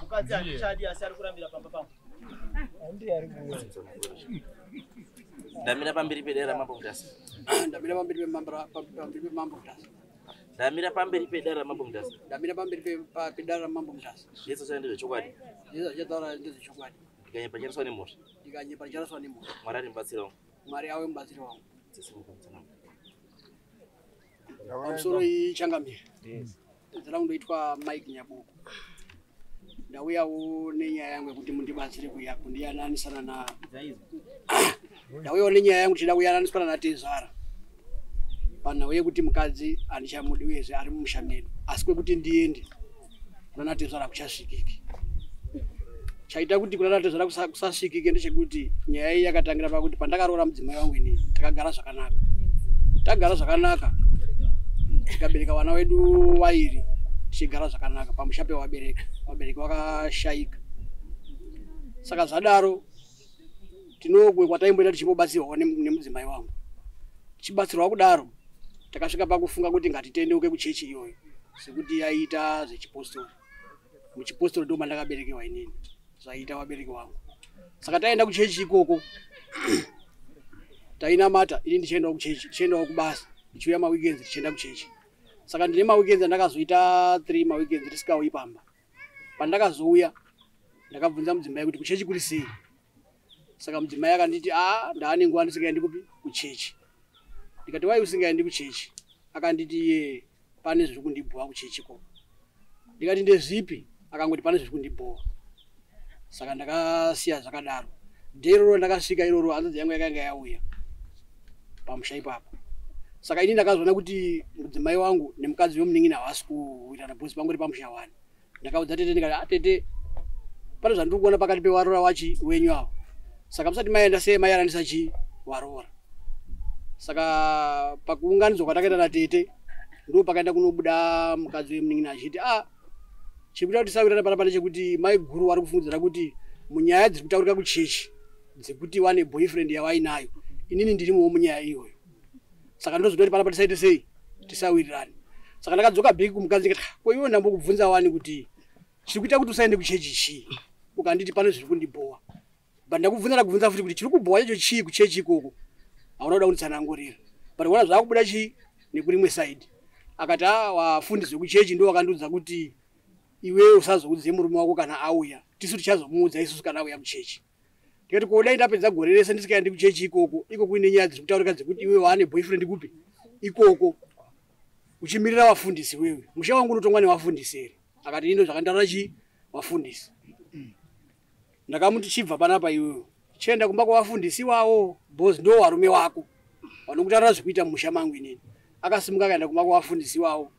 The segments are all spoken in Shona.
Mukadzi handichadi, asi ari kurambira pamba pangu. Ndamira pamberi pedare raMambo Mutasa. Ndamira pamberi pemambo Mutasa. Ndamira pamberi pedare raMambo Mutasa. Ndamira pamberi pedare raMambo Mutasa. Zvese zvai ndezvechokwadi. Zvese zvichataura ndezvechokwadi. Ndikanyepa ndichariswa nemhosva. Ndikanyepa ndicharaswa nemhosva. Mwari ari mubatsiri wangu. Mwari ave mubatsiri wangu. Dzese. Pamusoro ichangamire. Zita rangu ndoitwa Mike Nyabuku. Ndauyawo nenyaya yangu yekuti mundibatsire kuya kundiyananisana na ndauyawo nenyaya yangu tichida kuyananisana natezvara panhau yekuti mukadzi handichamudi uyezve ari mumusha medu, asi kwekuti ndiende kuna natezvara kuchasvikiki. Chaita kuti kuna natezvara kusasvikike ndechekuti nyaya iyi yakatangira pakuti pandakaroora mudzimai wangu inini takagara zvakanaka, tagara zvakanaka, tikabereka vana vedu vairi tichigara zvakanaka pamusha pevabereki. Vabereki vakashaika, saka zvadaro tinokwe kwataimboenda tichimbobatsirwawo nemudzimai wangu. Tichibatsirwa kudaro, takasvika pakufunga kuti ngatitendeuke kuchechi iyoyo sekuti yaiita zvechipostori. Muchipostori ndo mandakaberekewa inini, zvaiita vabereki vangu. Saka taenda kuchechi ikoko, tainamata, ini ndichiendawo kuchechi, ndichiendawo kubasa, ndichiuya maweekends tichienda kuchechi. Saka ndine maweekends andakazoita 3 maweekends tisikauyi pamba. Pandakazouya ndakabvunza mudzimai kuti kuchechi kuri sei. Saka mudzimai akanditi, "A, ndaane nguva ndisingaendi kupi kuchechi." Ndikati, "Wai usingaendi kuchechi?" Akanditi iye pane zviri kundibhowa kuchechi ko. Ndikati, "Ndezvipi?" Akangoti pane zviri kundibhowa. Saka ndakasiya zvakadaro. Day iroro ndakasvika iroro, hanzvadzi yangu yakanga yauya pamusha ipapo. Saka ini ndakazoona kuti mudzimai wangu nemukadzi wemunin'ina havasi kuwirirana because pangori pamusha wani. Ndakaudza tete ndikati, "A, tete, pane zvandiri kuona pakati pevarora wachi wenyu avo, saka musati maenda sei maiyaranisa chi varora." Saka pakuunganidzwa kwatakaita natete ndo pakaenda kunobuda mukadzi wemunin'ina achiti, "A, chekuita kuti tisawirirana panapa ndechekuti mai guru vari kufungidzira kuti munyaya dziri kutaurika kuchechi dzekuti wane boyfriend yavainayo, inini ndirimowo munyaya iyoyo, saka ndozoda kuti panapa tisaite sei tisawirirane." Saka ndakadzoka back kumukadzi ndikati, "Ko iwe, ndambokubvunza wani kuti chiri kuita kuti usaende kuchechi chii, ukanditi pane zviri kundibhowa, but ndakubvunza, ndakubvunza futi kuti chiri kubhowa chacho chii kuchechi ikoko, hauna kuda kunditsanangurira, but ona zvaakubuda chii nekurimwe side." Akati, "A, wafundisi wekuchechi ndo wakandiudza kuti iwe usazoudze murume wako kana auya, tisu tichazomuudza isusu kana auya kuchechi." Ndikati, "Ko dai ndapedza gore rese ndisikaendi kuchechi ikoko, iko kuine nyaya dziri kutaurika dzekuti iwe waane boyfriend kupi ikoko, uchimirira vafundisi wewe, musha wangu unotongwa nevafundisi here?" Akati, "Indo zvakandaura chii vafundisi." Ndakamuti, "Chibva panapa iwewe, chienda kumba kwavafundisi iwawo because ndo varume wako vanokutaurira zvekuita mumusha mangu inini." Akasimuka akaenda kumba kwavafundisi iwawo.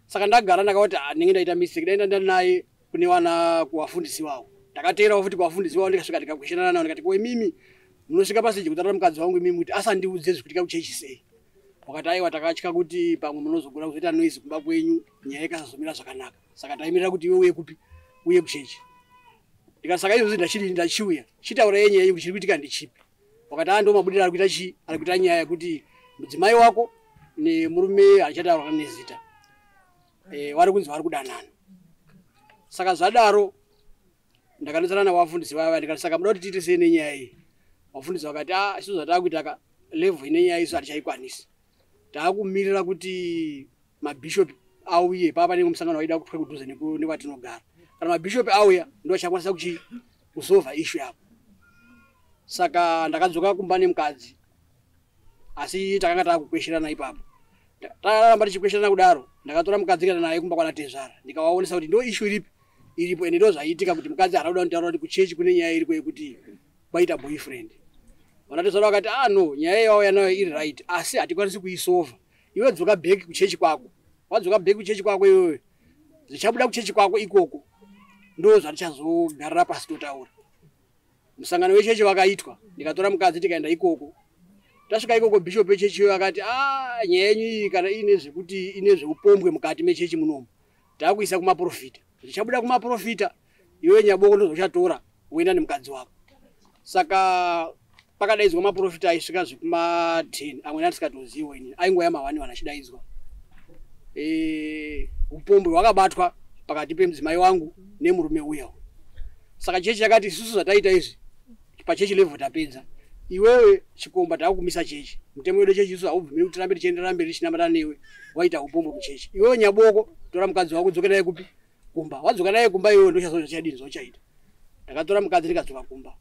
Saka ndagara ndakati, "Ah, ndinenge ndaita mistake, dai ndanda naye kune vana kuvafundisi wavo." Ndakateerawo futi kuvafundisi wavo, ndikasvika ndikakwesherana navo. Ndikati, "Ko imimi munosvika pastage kutaura mukadzi wangu imimi kuti asandiudze zvikuitika kuchechi sei?" Wakati, "Aiwa, takatya kuti pamwe munozogona kuzoita noise kumba kwenyu, nyaya ikasazomira zvakanaka, saka taimirira kuti iwe uye kupi uye kuchechi." Ndikati, "Saka izvozvi ndachidini? Ndachiuya, chitaura yenyaya yenyu, chiri kuitika ndichipi?" Wakati, "A, ndo mabudiro ari kuita chii, ari kuita nyaya yekuti mudzimai wako nemurume achataurwa nezita vari kunzi vari kudanana." Saka zvadaro ndakanetsana navafundisi vaya. Ndikati, "Saka muda kuti tiite sei nenyaya iyi?" Vafundisi vakati, "A, isu zvataakuita ka, level ine nyaya isu hatichaikwanisi, taakumirira kuti mabhishopi auye papa pane musangano waida kutwa kudhuze nekwatinogara. Kana mabhishopi auya ndo achakwanisa kuchi kusolva issue yako." Saka ndakadzoka kumba nemukadzi, asi takanga taakukwesherana ipapo. Taramba tichikwesherana kudaro, ndakatora mukadzi kana naye kumba kwana tezvara, ndikavaonesa kuti ndo issue iripi iripo ende ndo zvaiitika, kuti mukadzi haana kuda kunditaura kuti kuchechi kune nyaya iriko yekuti kwaita boyfriend. Vana tezvara vakati, "Ah, no, nyaya yawauya nayo iri right, asi hatikwanisi kuisolva. Iwe dzoka back kuchechi kwako. Wadzoka back kuchechi kwako iwewe, zvichabuda kuchechi kwako ikoko ndo zvatichazogarira pasi totaura." Musangano wechechi wakaitwa, ndikatora mukadzi tikaenda ikoko. Tasvika ikoko, bishop wechechi iyoyo akati, "A, nyaya yenyu iyi kana iine zvekuti ine zveupombwe mukati mechechi munomu, taakuisa kumaprofita. Zvichabuda kumaprofita, iwe Nyaboko ndozvauchatora woenda nemukadzi wako." Saka pakadaidzwa maprofita aisvika zvekuma 10, amweni atisingatozivo inini, aingoya mawani vanhu achidaidzwa. Upombwe hwakabatwa. Pakati pemudzimai wangu nemurume uya. Saka chechi yakati, "Isusu zvataita izvi pachechi level tapedza. Iwewe chikomba, taakumisa chechi. Mutemo wedu chechi isu haubvumiri kuti tirambe tichienderera mberi tichinamata newe waita upombwe muchechi. Iwewe nyaboko, tora mukadzi wako, udzoke naye kupi? Kumba. Wadzoka naye kumba iwewe, ndochazodini zvauchaita." Ndakatora mukadzi, ndikadzoka kumba.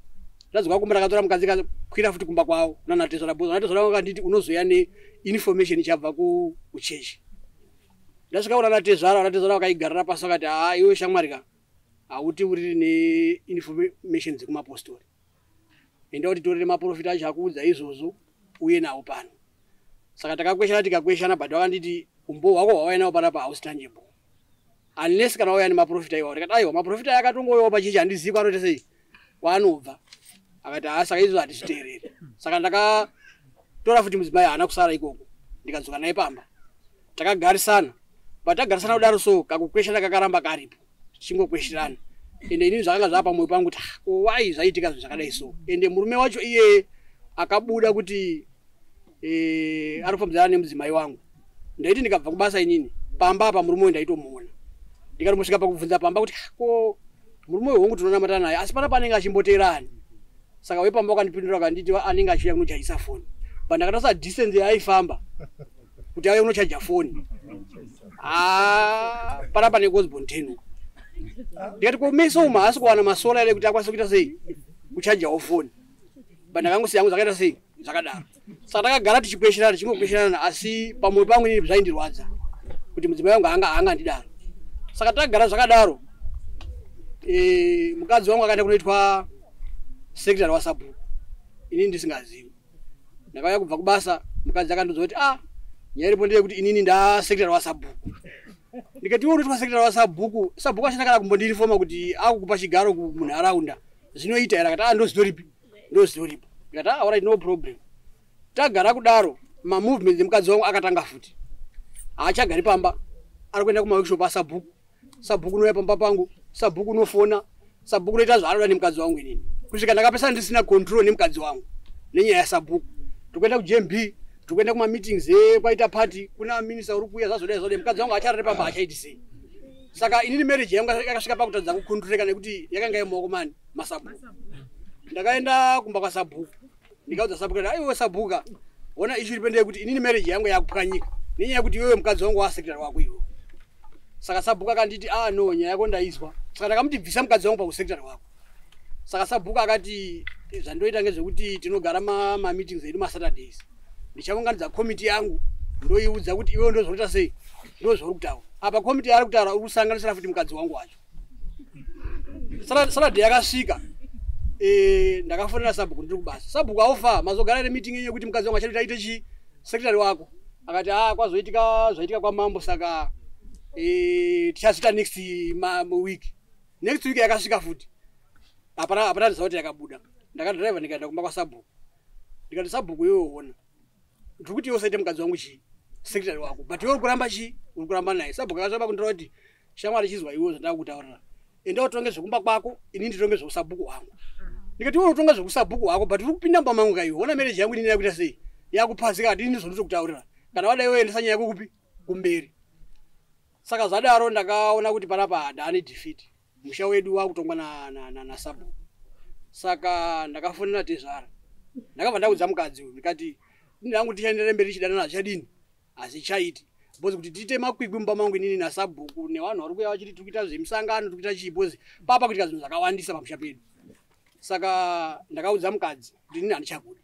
Ndadzoka kumba, ndakatora mukadzi, kakwira futi kumba kwavo nanatezvara bozo. Natezvara vakanditi unozoya neinformation ichabva kuchechi. Ndasvika kuna natezvara, vanatezvara vakaigarira pasi, vakati, "Haa, iwe shamwari ka, hautiuriri neinformation dzekumapostori. Enda kuti torere maprofita acho akuudza izvozvo, uye nawo pano." Saka takakweshana, tikakweshana, but vakanditi umbo hwako hwauya nawo panapa hausi tangible unless kana wauya nemaprofita iwawo. Ndikati, "Aiwa, maprofita akatongouyawo pachechi, handizivi kwaanoita sei, kwaanobva." Akati, "Haa, saka izvo hatizviteereri." Saka ndakatora futi mudzimai, haana kusara ikoko, ndikadzoka naye pamba, takagarisana. Patagarisana kudaro, so kakukweshana kakaramba karipo, tichingokweshirana. Ende inini zvakanga zvava pamwoyo pangu kuti, "Ah, ko wai zvaitika zvinhu zvakadai so?" Ende murume wacho iye akabuda kuti ari kufambidzana nemudzimai wangu. Ndaiti ndikabva kubasa inini, pamba apa murume uyu ndaitomuona. Ndikatombosvika pakubvunza pamba kuti, "Ah, ko murume uyu, hongu tinonamata naye, asi panapa anenge achimboteerani?" Saka wepamba wakandipindura, akanditi anenge achiuya kunochajisa foni. But ndakatarisa distance yaaifamba kuti auye kunochaja foni, ah, panapa neCosborne 10 uko. Ndikati, "Ko meso umu haasi kuwana masolar here kuti akwanise kuita sei, kuchajawo foni?" But ndakangosiya yangu zvakaita sei, zvakadaro. Saka takagara tichikwesherana, tichingokwesherana, asi pamwoyo pangu inini zvaindirwadza kuti mudzimai wangu haangandidaro. Saka tagara zvakadaro, mukadzi wangu akaenda kunoitwa secretary wasabhuku inini ndisingazivi. Ndakauya kubva kubasa, mukadzi akandiudza kuti, "Ah, nyaya iripo ndeyekuti inini ndasecretary wasabhuku." Ndikati, "Iwe unoitwa secretary wasabhuku, sabhuku asina kana kumbondiinforma kuti akukupa chigaro munharaunda, zvinoita here?" Akati, "Ah, ndozvitoripi, ndozvitoripo." Ndikati, "Ah, alright, no problem." Tagara kudaro, mamovements emukadzi wangu akatanga futi. Haachagari pamba, ari kuenda kumaworkshop asabhuku. Sabhuku unouya pamba pangu, sabhuku unofona, sabhuku unoita zvaanoda nemukadzi wangu inini, kusvika ndakapesana ndisina control nemukadzi wangu nenyaya yasabhuku. Tikuenda kuGMB, tikuenda kumameetings ekwaita party, kuna minista uri kuuya, zvazodai zvadai. Mukadzi wangu acharare pamba, achaiti sei? Saka inini marriage yangu yakasvika pakutadza kucontroleka nekuti yakanga yemumaoko mani? Masabhuku. Ndakaenda kumba kwasabhuku, ndikaudza sabhuku kuti, "Aiwe sabhuka, ona issue iripo ndeyekuti inini marriage yangu yakupwanyika nenyaya yekuti iwewe mukadzi wangu wasecretary wako iwewe." Saka sabhuku akanditi, "Ah, no, nyaya yako ndaizwa." Saka ndakamuti, "Bvisa mukadzi wangu pausecretary wako." Saka sabhuku akati, "Zvandoita ngezvekuti tinogara mameetings edu maSaturdays. Ndichaunganidza komiti yangu, ndoiudza kuti iwewe ndozvokuita sei, ndozvauri kutaura apa. Komiti yaari kutaura, uri kusanganisira futi mukadzi wangu wacho." Saturday yakasvika, ndakafonera sabhuku ndiri kubasa. "Sabhuku, aufa mazogara nemeeting yenyu yekuti mukadzi wangu achati aite chi secretary wako?" Akati, "A, kwazoitika zvaitika kwamambo, saka tichazoita next week." Next week yakasvika futi, hapana, hapana result yakabuda. Ndakadhiraivha, ndikaenda kumba kwasabhuku, ndikati, "Sabhuku, iwewe ona, ndiri kuti iwe usaite mukadzi wangu chii, secretary wako, but iwe uri kuramba chii, uri kuramba naye." Sabhuku akasvika kundira kuti, "Shamwari, chizwa iwe zvandakutaurira. Enda utonge zvekumba kwako, inini nditonge zveusabhuku hwangu." Ndikati, "Iwe utonga zvekusabhuku hwako, but uri kupinda mumba mangu kaiwe. Ona marriage yangu inini yakuita sei, yakupazika. Hatini ndizvondotokutaurira. Kana wadai woendesa nyaya yako kupi? Kumberi." Saka zvadaro, ndakaona kuti panapa ndaane defeat, musha wedu wakutongwa nasabhuku. Saka ndakafonera tezvara, ndakabva ndaudza mukadzi uyu, ndikati, "Ini hangu tichaenderere mberi tichidanana hazvichadini, hazvichaiti, because kuti tiite makwikwi mumba mangu inini nasabhuku nevanhu vari kuuya vachiti tiri kuita zvemisangano, tiri kuita chii, because papa kuitika zvinhu zvakawandisa pamusha pedu." Saka ndakaudza mukadzi kuti inini handichakuda.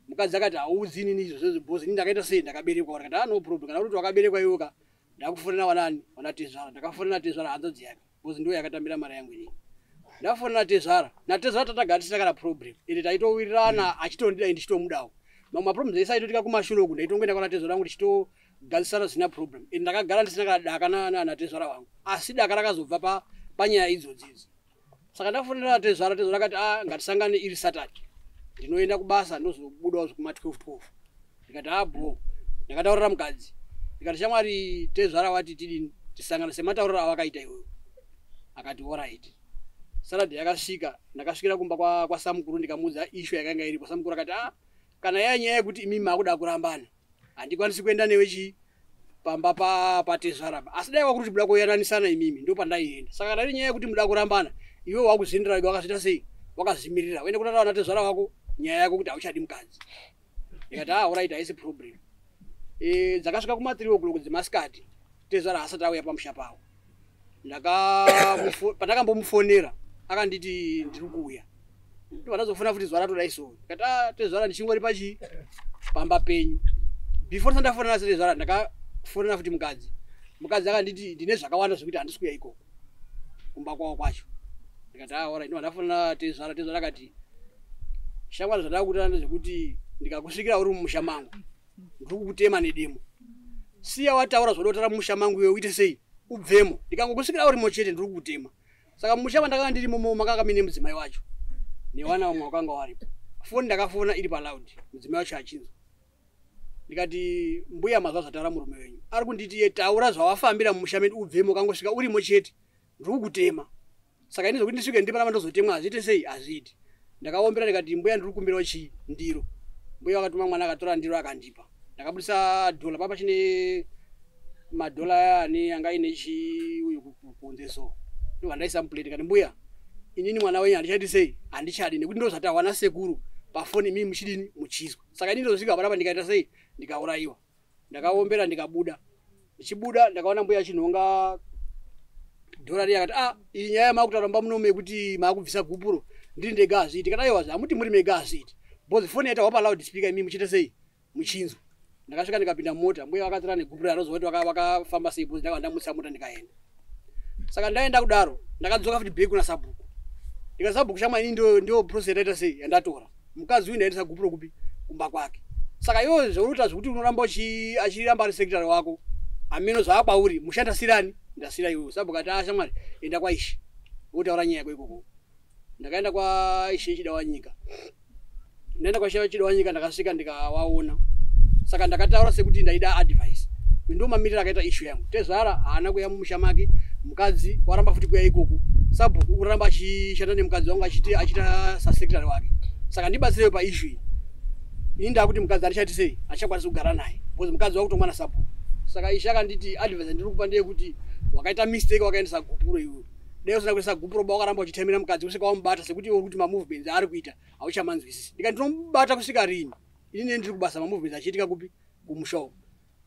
Mukadzi akati, "Hauudzi inini izvozvo, because inini ndakaita sei, ndakaberekwa." Ndakati, "Ah, no problem. Kana uri kuti wakaberekwa iwoka, ndakufonera wanani, wanatezvara." Ndakafonera tezvara, hanzvadzi yake, because ndiyo yakatambira mari yangu inini. Ndafonera tezvara, natezvara tatagara tisina kana problem, ende taitowirirana, achitondida, ndichitomudawo. Mamwe maproblems ese aitoitika kumashure uku, ndaitongoenda kwana tezvara vangu, tichitogadzisana zvisina problem. Ende ndakagara ndisina kana daka natezvara vangu, asi daka rakazobva panyaya idzodzi idzi. Saka ndafonera tezvara, tezvara akati, "A, ngatisangane iri Saturday, ndinoenda kubasa, ndozobudawo zvekuma 12 12." Ndikati, "A, bro." Ndakataurira mukadzi, ndikati, "Shamwari, tezvara wati tidini, tisangane sematauriro awakaita iwewe." Akati, "Alright." Saturday yakasvika, ndakasvikira kumba kwasamukuru, ndikamuudza issue yakanga iripo. Samukuru akati, "A, kana yaya nyaya yekuti imimi makuda kurambana, handikwanisi kuenda newe chii." Pamba patezvara asi dai wakuti muda kuyananisana imimi ndo pandaienda. Saka kana iri nyaya yekuti muda kurambana, iwe wakuzvindira iwe wakazviita sei, wakazvimirira uende kutaura natezvara wako nyaya yako kuti hauchadi mukadzi. Ndikati, "Ah, alright, haisi problem." Dzakasvika kuma 3 o'clock dzemasikati, tezvara asati auya pamusha pavo. Pandakambomufonera akanditi, "Ndiri kuuya." Ndobva ndazofona futi zuva ratodai so. Ndikati, "Ah, tezvara, ndichingori pachi pamba penyu." Before ndisati ndafonera setezvara, ndakafonera futi mukadzi. Mukadzi akanditi, "Ndine zvakawanda zvekuti handisi kuuya ikoko kumba kwavo kwacho." Ndikati, "Ah, alright." Ndobva ndafonera tezvara. Tezvara akati, "Shamwari, zvandakutana ndezvekuti ndikakusvikira uri mumusha mangu, ndiri kukutema nedemo. Siya wataura zvodotaura mumusha mangu, iwe uite sei, ubvemo. Ndikangokusvikira urimo chete, ndiri kukutema." Saka mumusha mandakanga ndirimo makanga mine mudzimai wacho newana vamwe wakanga waripo. Foni ndakafona iri paloud, mudzimai wacho achinzwa. Ndikati, "Mbuya, mazwa zvataura murume wenyu. Ari kunditi iye taura zvawafambira mumusha medu, ubvemo. Ukangosvika urimo chete, ndiri kukutema. Saka ini zvokuti ndisvike ndiri panapa ndozotemwa hazviite sei, hazviiti." Ndakaombera ndikati, "Mbuya, ndiri kukumbirawo chii, ndiro." Mbuya vakatuma mwana, akatora ndiro akandipa. Ndakabudisa dhola papa chine madhola aya ane anga aine chiuyu kunze, so ndobva ndaisa muplate. Ndikati, "Mbuya, inini mwana wenyu handichadi sei, handichadi, nekuti ndo zvataurwa nasekuru pafoni imimi muchidini, muchizwa. Saka ini ndozosvika panapa ndikaita sei, ndikaurayiwa." Ndakaombera ndikabuda. Ndichibuda ndakaona mbuya achinhonga dhora riya. Akati, "Ah, iyi nyaya yamakutaura mumba munomu yekuti maakubvisa gupuro ndiri ndega hazviiti." Kana aiwa, hamuti muri mega hazviiti, because foni yaitaurwa paloud speaker, imi muchiita sei, muchinzwa. Ndakasvika ndikapinda mumota. Mbuya vakatora negupuro yarozwa kuti vakafamba sei, because ndakabva ndamutsa mota ndikaenda. Saka ndaenda kudaro, ndakadzoka futi back kuna sabhuku. Ndikati, "Sabhuku, shamwa, ini ndo process yataita sei yandatora mukadzi uyu, ndaendesa gupuro kupi, kumba kwake. Saka iwo zvaunoita zvekuti unoramba achiramba ari secretary wako, hameno zvaakwauri. Musha ndasirani, ndasira iwewe." Sabhuku ati, "A, shamwari, enda kwaishe wotaura nyaya yako ikoko." Ndakaenda kwaishe Chidawanyika. Ndaenda kwaishe Chidawanyika, ndakasvika ndikawaona. Saka ndakataura sekuti ndaida advice kuti ndo mamiriro akaita issue yangu. Tezvara haana kuya mumusha make, mukadzi waramba futi kuya ikoko, sabhuku uramba achishanda nemukadzi wangu, achiti achiita sasecretary wake. Saka ndibatsirewo paissue iyi. Ini ndakuti mukadzi andichaiti sei, achakwanisi kugara naye because mukadzi wakutongwa nasabhuku. Saka ishe akanditi, "Advice ndiri kupa ndeyekuti wakaita mistake wakaendesa gupuro iwewe. Dai usina kuendesa gupuro ba, wakaramba uchitemera mukadzi kusvika wamubata, sekuti iwe uri kuti mamovements aari kuita hauchamanzwisisi." Ndikati, "Ndinomubata kusvika rini? Ini nee ndiri kubasa, mamovements achiitika kupi, kumusha uko.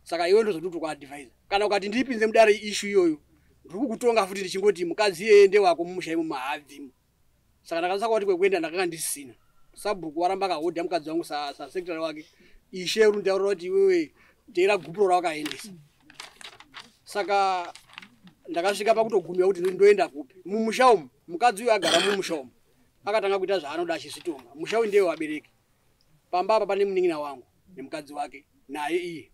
Saka iwe ndozoti kuadvisa, kana ukati ndipinze mudare issue iyoyo, ndiri kukutonga futi ndichingoti mukadzi iyeye ndewako mumusha imo mahabvimo." Saka ndakasaka kuti kwekuenda ndakanga ndisina. Sabhuku waramba akahodha mukadzi wangu sasecretary wake. Ishe uri kunditaurira kuti iwewe teera gupuro rawakaendesa. Saka ndakasvika pakutogumira kuti ndoenda kupi mumusha umu. Mukadzi uyu agara mumusha umu, akatanga kuita zvaanoda achizvitonga. Musha uyu ndewe vabereki. Pamba apa pane munin'ina wangu nemukadzi wake naye iye.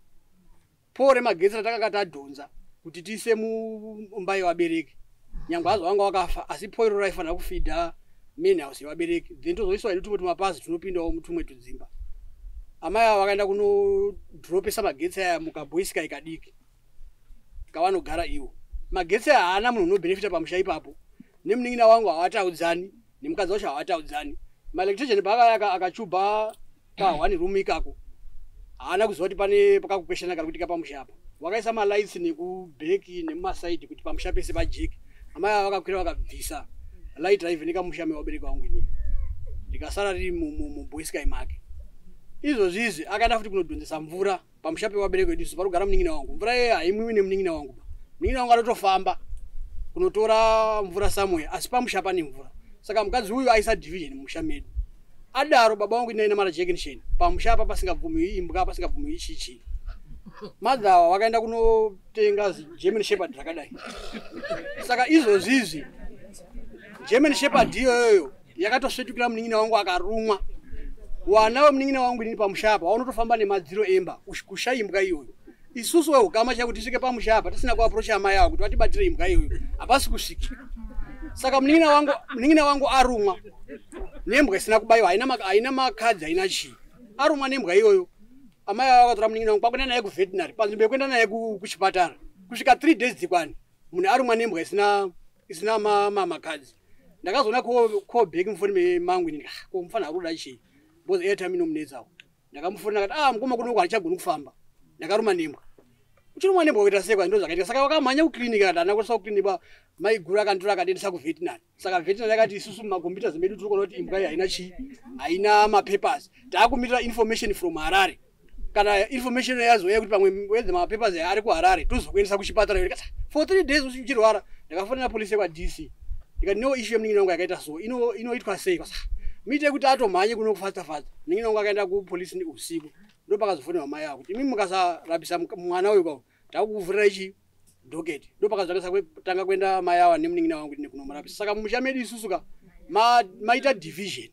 Pole remagetsi ratakanga tadhonza kuti tiise mumba yevabereki, nyangwe hazvo vanga vakafa, asi pole iro raifanira kufeeda main house yevabereki, then tozoiswa hedu tumwe tumapazi tunopindawo mutumwe tudzimba. Amai ava vakaenda kunodropesa magetsi aya mukabhoisika kadiki kavanogara iwo. Magetsi aya haana munhu unobhenefita pamusha ipapo. Nemunin'ina wangu havataudzani, nemukadzi wacho havataudzani. Maelectrician paakaya akachubha ka one room ikako, haana kuziva kuti pane pakakukweshana kari kuitika pamusha apa. Wakaisa malights nekuback nemumasaidi kuti pamusha pese pajeke. Amai ava vakakwira vakabvisa light raivheneka musha mevabereki vangu, inini ndikasara riri mubhoiskai make. Izvozvi izvi akaenda futi kunodhonzesa mvura pamusha pevabereki vedu isu parikugara munin'ina wangu. Mvura iyoyo haimwiwi nemunin'ina wangu ba. Munin'ina wangu anotofamba kunotora mvura somewhere, asi pamusha pane mvura. Saka mukadzi uyu aisa division mumusha medu. Adaro baba vangu inaina mara jekisheni pamusha apa pasingabvumiwi imbwa, pasingabvumiwi chichi. Madhawa vakaenda kunotenga German Shepherd rakadai. Saka izvozvi izvi German Shepherd iyoyoyo yakatosvetukira munin'ina wangu, akarumwa. Wana wemunin'ina wangu inini pamusha apa waunotofamba nemadziro emba kusha imbwa iyoyo. Isusu weukama chakuti tisvike pamusha apa tisina kuapproacha amai avo kuti vatibatire imbwa iyoyo, hapasi kusvikira. Saka munin'ina wangu arumwa nembwa isina kubayiwa, haina makadzi, haina chii. Arumwa nembwa iyoyo, amai avo vakatora munin'ina wangu kwakuenda naye kuveterinary panzvimbo yekuenda naye kuchipatara. Kusvika 3 days dzikwani, munhu arumwa nembwa isina makadzi. Ndakazoona call back mufoni mangu ini. Ah, ko mufana ari kuda chii? Because airtime inomunetsawo. Ndakamufonera akati, "Ah, mukoma, kunoku handichagoni kufamba, ndakaruma nembwa." Uchirumwa nembwa kuita sei? Ndo zvakaitika. Saka wakamhanya kuklinika, handana kuendesa kuklinika. Maiguru akanditora, akandiendesa kuveterinary. Saka veterinary akati, "Isusu mumakombiyuta medu tiri kuona kuti imbwa iyi haina chii, haina mapapers. Taakumirira information from Harare. Kana information yazouya kuti pamwe wedze mapapers aya ari kuHarare, tozokuendesa kuchipatara." Ndikati, "For 3 days uchirwara." Ndakafonera polisi yekwaDC, ndikati, "No, issue yemunin'ina wangu yakaita so, inoitwa sei?" Kwasa muite kuti atomhanye kuno kufasta fasta. Munin'ina wangu akaenda kupolisi usiku. Ndo pakazofonerwa mai avo kuti, "Imi mukasarapisa mwana uyu kwao, takukuvhurirai chi docket." Ndo pakazotangisa kutanga kuenda mai ava nemunin'ina wangu kuti nekunomurapisa. Saka mumusha medu isusu ka maita division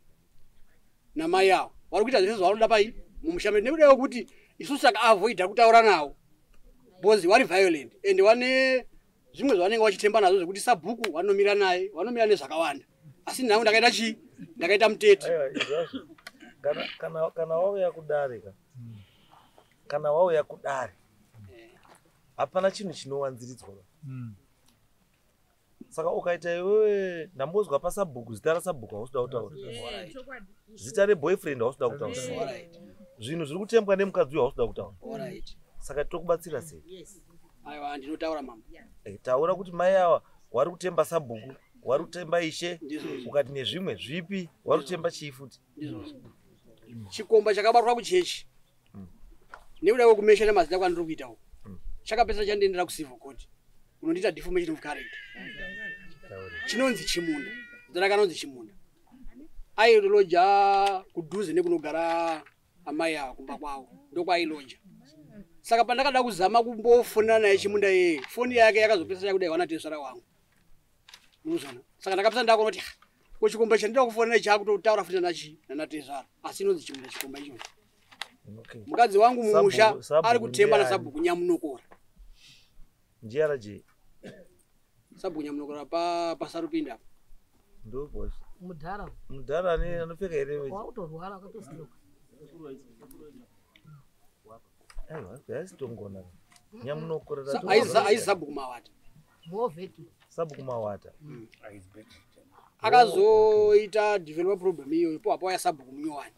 namai avo. Vari kuita zvese zvavanoda pai mumusha medu nekuda kwekuti isusu takaavoida kutaura navo because vari violent and vane zvimwe zvavanenge vachitemba nazvo zvekuti sabhuku vanomira naye, vanomira nezvakawanda. Asi nhangu ndakaita chii? Ndakaita mutete. Aiwa, izvozvo kana wauya kudare ka, kana wauya kudare, hapana chinhu chinowanziridzwa. Saka ukaita iwewe, ndambozwa pasabhuku, zita rasabhuku hausi kutaura, zita reboyfriend hausi kutaura, zvinhu zviri kutembwa nemukadzi uyu hausi kutaura. Saka tokubatsira sei? Aiwa, ndinotaura, mama. Taura kuti mai ava wari kutemba sabhuku, wari kutemba ishe. Ndizvozvo. Ukati nezvimwe zvipi, wari kutemba chii futi? Ndizvozvo. Chikomba chakabatwa kuchechi nekuda kwekumeshana mazita kwandiri kuita uku, chakapedzisa chandiendera kucivil court unondiita deformation of character. Chinonzi Chimunda, zita rake anonzi Chimunda. Ailoja kudhuze nekunogara amai ava kumba kwavo, ndokwailoja. Saka pandakada kuzama kumbofonera naye Chimunda iyeye, foni yake yakazopedzisa yakudaiwa natezvara wangu, unozona. Saka ndakapesa ndakuona kuti, "Ah, ko chikomba chandida kufonera chakutotaura futi nanachi nanatezvara." Asi inonzi Chimunda chikomba ichocho. Mukadzi wangu mumusha Sabhuku ari kutemba ndiani? nasabhuku Nyamunokora. Njrj. Sabhuku Nyamunokora pasarupinda apa. Ndoboss. Mudhara. Mudhara ane anopfeka here? Wakutorwara, akatosiloka. Aiwa, haisitongona Nyamunokora. Aizi sabhuku Mawata. Movheti. Sabhuku Mawata. Akazoita develop problem iyoyo po apo aya sabhuku munyowani.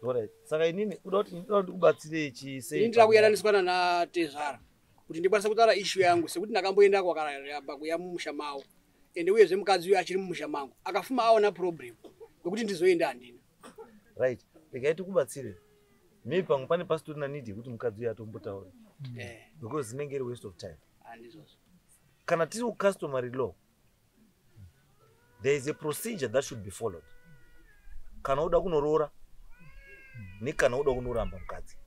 Alright, saka inini uda kuti ndoda kuti ndikubatsire chi sei? Ini ndira kuyananiswa nanatezvara kuti ndikwanise kutaura issue yangu, sekuti ndakamboenda kwakaramba kuya mumusha mavo. Ende uyezve mukadzi uyu achiri mumusha mangu, akafuma aona problem wekuti ndizoenda handina. Right, regai tikubatsire. Maybe pamwe pane pasitorina need yekuti mukadzi uyu atombotaura, because inenge iri waste of time. Handizvozvo. Kana tiri kucustomary law, there is a procedure that should be followed kana uda kunoroora nekana uda kunoramba mukadzi.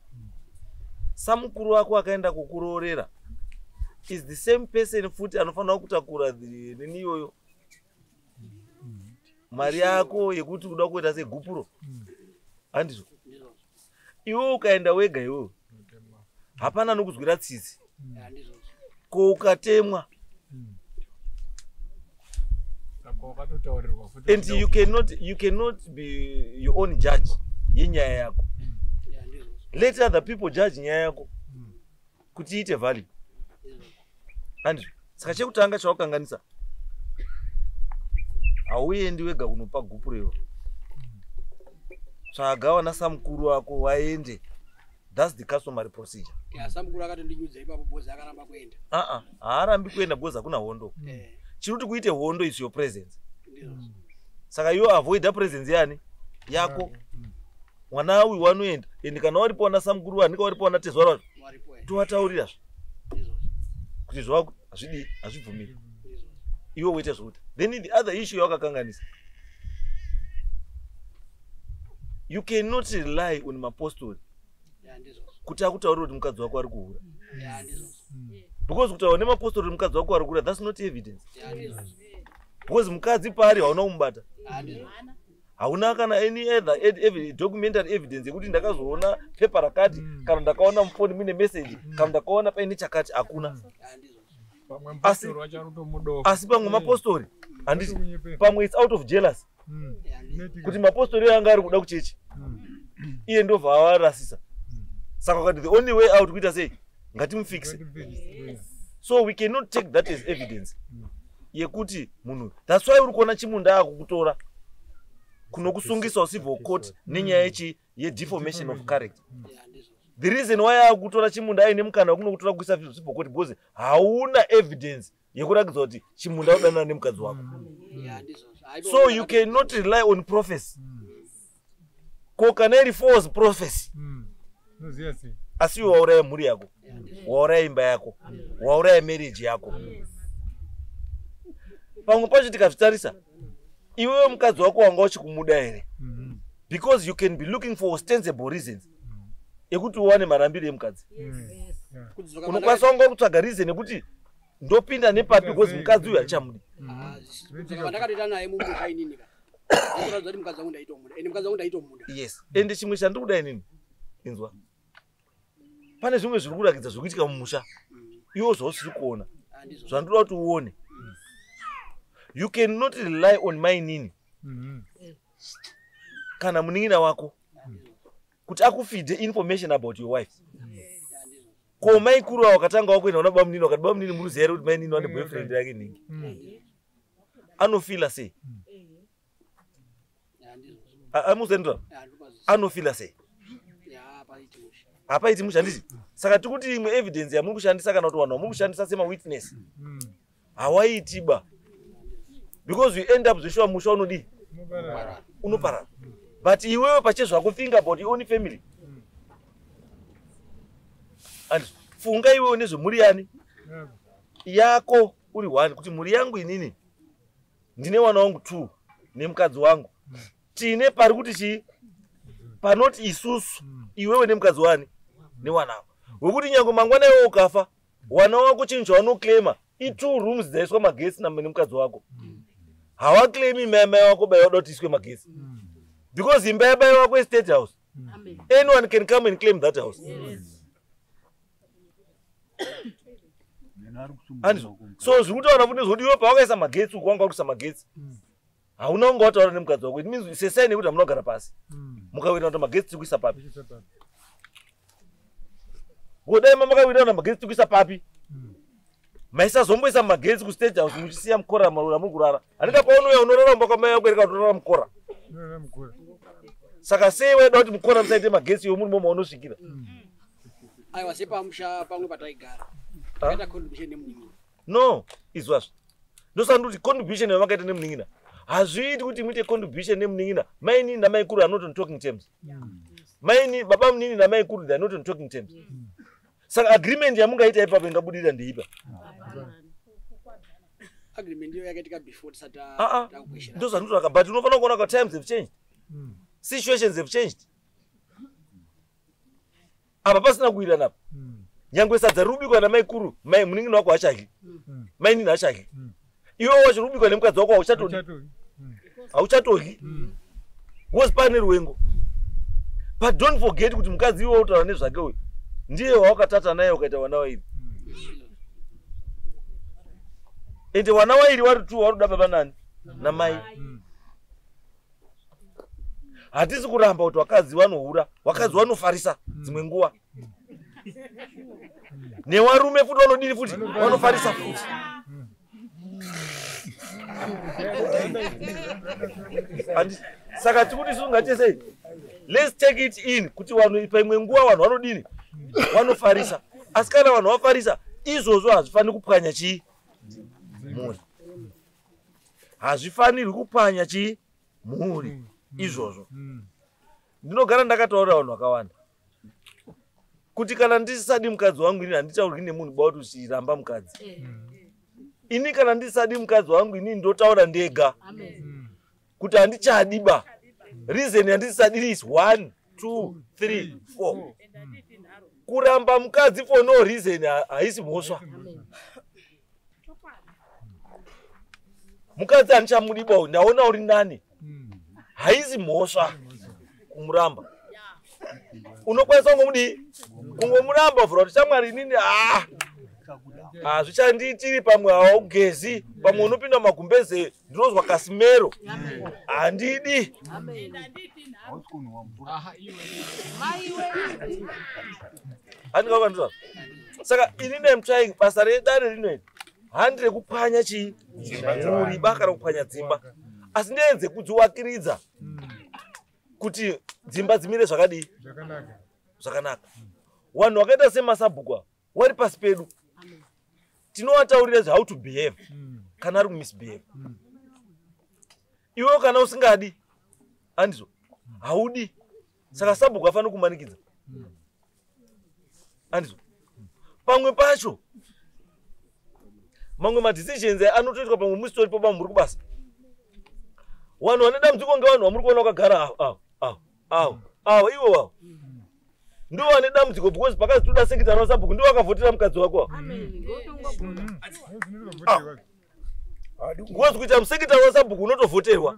Samukuru wako akaenda kukuroorera is the same person futi anofanira kutakura nini iyoyo mari yako yekuti uda kuita segupuro, handizvo? Ndizvozvo. Iwe ukaenda wega iwewe, hapana nokuzwira tsitsi. Handizvozvo. Ko ukatemwa? Saka wakatotaurirwa futi. And you cannot be your own judge yenyaya yako. Ndizvozvo. Let other people judge nyaya yako kuti iite value, handizvo? Saka chekutanga chawakanganisa, hauendi wega kunopa gupuro iwo. Tsvaga vana samukuru wako vaende. That's the customary procedure. Ya, samukuru akatondinyudza ipapo bhozi akaramba kuenda. Aa, haarambi kuenda because hakuna hondo. Chiri kuti kuite hondo is your presence. Ndizvozvo. Saka iwe avoida presence yani yako. Mwana uyu wanoenda, and kana waripo wana samukuru, wanika waripo wana tezvara wacho, Waripo. tovataurira Ndizvozvo. kuti zvako hazvidii, hazvibvumiri. Ndizvozvo. Iwe woita zvokuti. Then the other issue yawakakanganisa, you cannot rely on mapostori Ya, ndizvozvo. kuti akutaurira kuti mukadzi wako ari kuhura, Ya, ndizvozvo. because kutaura nemapostori kuti mukadzi wako ari kuhura, that's not evidence, Ya, ndizvozvo. because mukadzi paari hauna kumubata. Ya, ndizvozvo. Hauna kana any other documentary evidence yekuti ndakazoona pepa rakati, kana ndakaona mufoni muine message, kana ndakaona paine chakati. Hakuna. Ya, ndizvozvo. Pamwe mupostori wacho ari kutomudofa. Asi pamwe mapostori, handiti? Kunyepera. Pamwe it's out of jealous Ya, ndizvozvo. kuti mapostori anga ari kuda kuchechi, iye ndobva avarasisa. Saka ukati the only way out kuita sei, ngatimufixe. So we cannot take that as evidence yekuti munhu. That's why uri kuona Chimunda akukutora kunokusungisa civil court nenyaya yechi yedeformation of character. Ya, ndizvozvo. The reason why akutora chimunda aine mukana wekunokutora kuisa zvibhokoti because hauna evidence yekuratidza kuti chimunda udanana nemukadzi wako. So you cannot rely on prophecy. Ko kana iri false prophecy, asi iwe wauraya mhuri yako, wauraya imba yako, wauraya marriage yako. Pamwe pacho tikazvitarisa, iwewe mukadzi wako wanga uchikumuda here? Because you can be looking for ostensible reasons ekuti uwane marambiro emukadzi. Unokwanisa wanga kutsvaga reason yekuti ndopinda nepapi because mukadzi uyu hachamudi. Ndakatoita naye mumusha inini ka. Ndikuratidza kuti mukadzi wangu ndaitomuda. Ende mukadzi wangu ndaitomuda. Yes. Ende chimwe chandiri kuda inini, inzwa. Pane zvimwe zviri kurakidza zviri kuitika mumusha. Iwo zvausiri kuona. Zvandinoda kuti uone. You cannot rely on mainini kana munin'ina wako kuti akufeede information about your wife. Ko maikuru avo wakatanga wakuenda kuna bamunini wakati bamunini muruziva here kuti mainini vane boyfriend yake nhingi. Anofeela sei? Amuzendra anofeela sei? Hapaiti musha handiti? Saka tikuti imwe evidence yamuri kushandisa kana kuti vanhu vamuri kushandisa semawitness hawaiti ba. Because you end up zveshuwa musha unodii? Unoparara. But iwewe pachezvako think about your own family. And funga iwewe nezvemhuri yani yako uri one kuti mhuri yangu inini ndine wana wangu 2 nemukadzi wangu. Tine pari kuti chii? Panoti isusu iwewe nemukadzi wani newana wako. Wekuti nyange mangwana iwewe ukafa wana wako chinhu chavanoclaima i2 rooms dzaiswa magetsi nemukadzi wako. Havaclaimi mai mai wako bai wada kuti iswe magetsi. Because imba yabai wako estate house. Anyone can come and claim that house. Yes. And so zviri kutaura futi nezvekuti iwe pawakaisa magetsi uku wanga wakuisa magetsi. Hauna kunge wataura nemukadzi wako. It means sesaini yekuti hamuna kugara pasi. Mukawirana kuti magetsi tiri kuisa papi. Godai makawirana kuti magetsi tiri kuisa papi. Maisazomboisa magetsi kustate house muchisiya mukora marura muri kurara. Handika paunouya unorara mumba kwamai vako here kana unorara mukora. Saka sei waida kuti mukora musaite magetsi iwe muri momo maunosvikira? Aiwa sepamusha pamwe pataigara. Takaita contribution nemunin'ina. No, izwazvo. Ndosaka kuti contribution yamakaita nemunin'ina. Hazviiti kuti muite contribution nemunin'ina. Mainini namaikuru are not on talking terms. Maini baba munini namaikuru they are not on talking terms. Saka agreement yamungaita ipapo ingabudirira ndeipa. Agreement iyo yakaitika before tisati takukweshera. Ndozvandinotaura but unofanira kuona kuti times have changed. Situations have changed. Apa pasina kuwirirana apa. Nyangwe sadza rubikwa namaikuru, mai munin'ina wako hachadyi. Mainini hachadyi. Iwe wacho rubikwa nemukadzi wako hauchatodyi. Hauchatodyi. Because pane ruwengo. But don't forget kuti mukadzi iwe utaura nezvake uyu. Ndiye wawakatata naye ukaita wana wairi. Ende wana wairi wari tu waruda baba nani? Namai. Hatisi kuramba kuti wakadzi vanohura, wakadzi vanofarisa dzimwe nguva. Newarume futi vanodini futi? Vanofarisa futi. Saka tikuti isu ngatise let's take it in kuti vanhu paimwe nguva vanhu vanodini? Vanofarisa. Asi kana vanhu vafarisa izvozvo hazvifaniri kupwanya chii? Mhuri. Hazvifanirwi kupwanya chii? Mhuri. Izvozvo. Ndinogara ndakataurira vanhu vakawanda kuti kana ndisadi mukadzi wangu ini handitaurwi nemunhu ba kuti uchiramba mukadzi. Ini kana ndisadi mukadzi wangu ini ndotaura ndega kuti handichadi ba. Reason yandisadi is 1 2 3 4. Kuramba mukadzi for no reason haisi mhosva. Mukadzi handichamudi ba, ndaona uri nani. Haisi mhosva kumuramba. Unokwanisa kungomudii? Kungomuramba vhura kuti shamwari inini hazvichandiitiri pamwe haugezi, pamwe unopinda magumbeze ndinozwa kasimero. Handidi. Handingakandira. Saka inini I'm trying basa redare rino iri handi rekupwanya chii? Mhuri ba kana kupwanya dzimba. Asi ndeenze kudziwakiridza kuti dzimba dzimire zvakadii? Zvakanaka. Vanhu vakaita semasabhuku ava wari pasi pedu, tinovataurira how to behave kana ari kumisbehave. Iwewo kana usingadi, handizvo, haudi. Saka sabhuku afanira kumanikidza, handizvo. Pamwe pacho mamwe madecisions anotoitwa pamwe musitoripo, pamwe muri kubasa. Vanhu vane dambudziko ngevanhu vamuri kuona vakagara avo avo avo avo ivo vavo ndivo vane dambudziko, because pakazi toda secretary wasabhuku, ndivo vakavhotera mukadzi wako avo. Because kuita musecretary wasabhuku unotovhoterwa,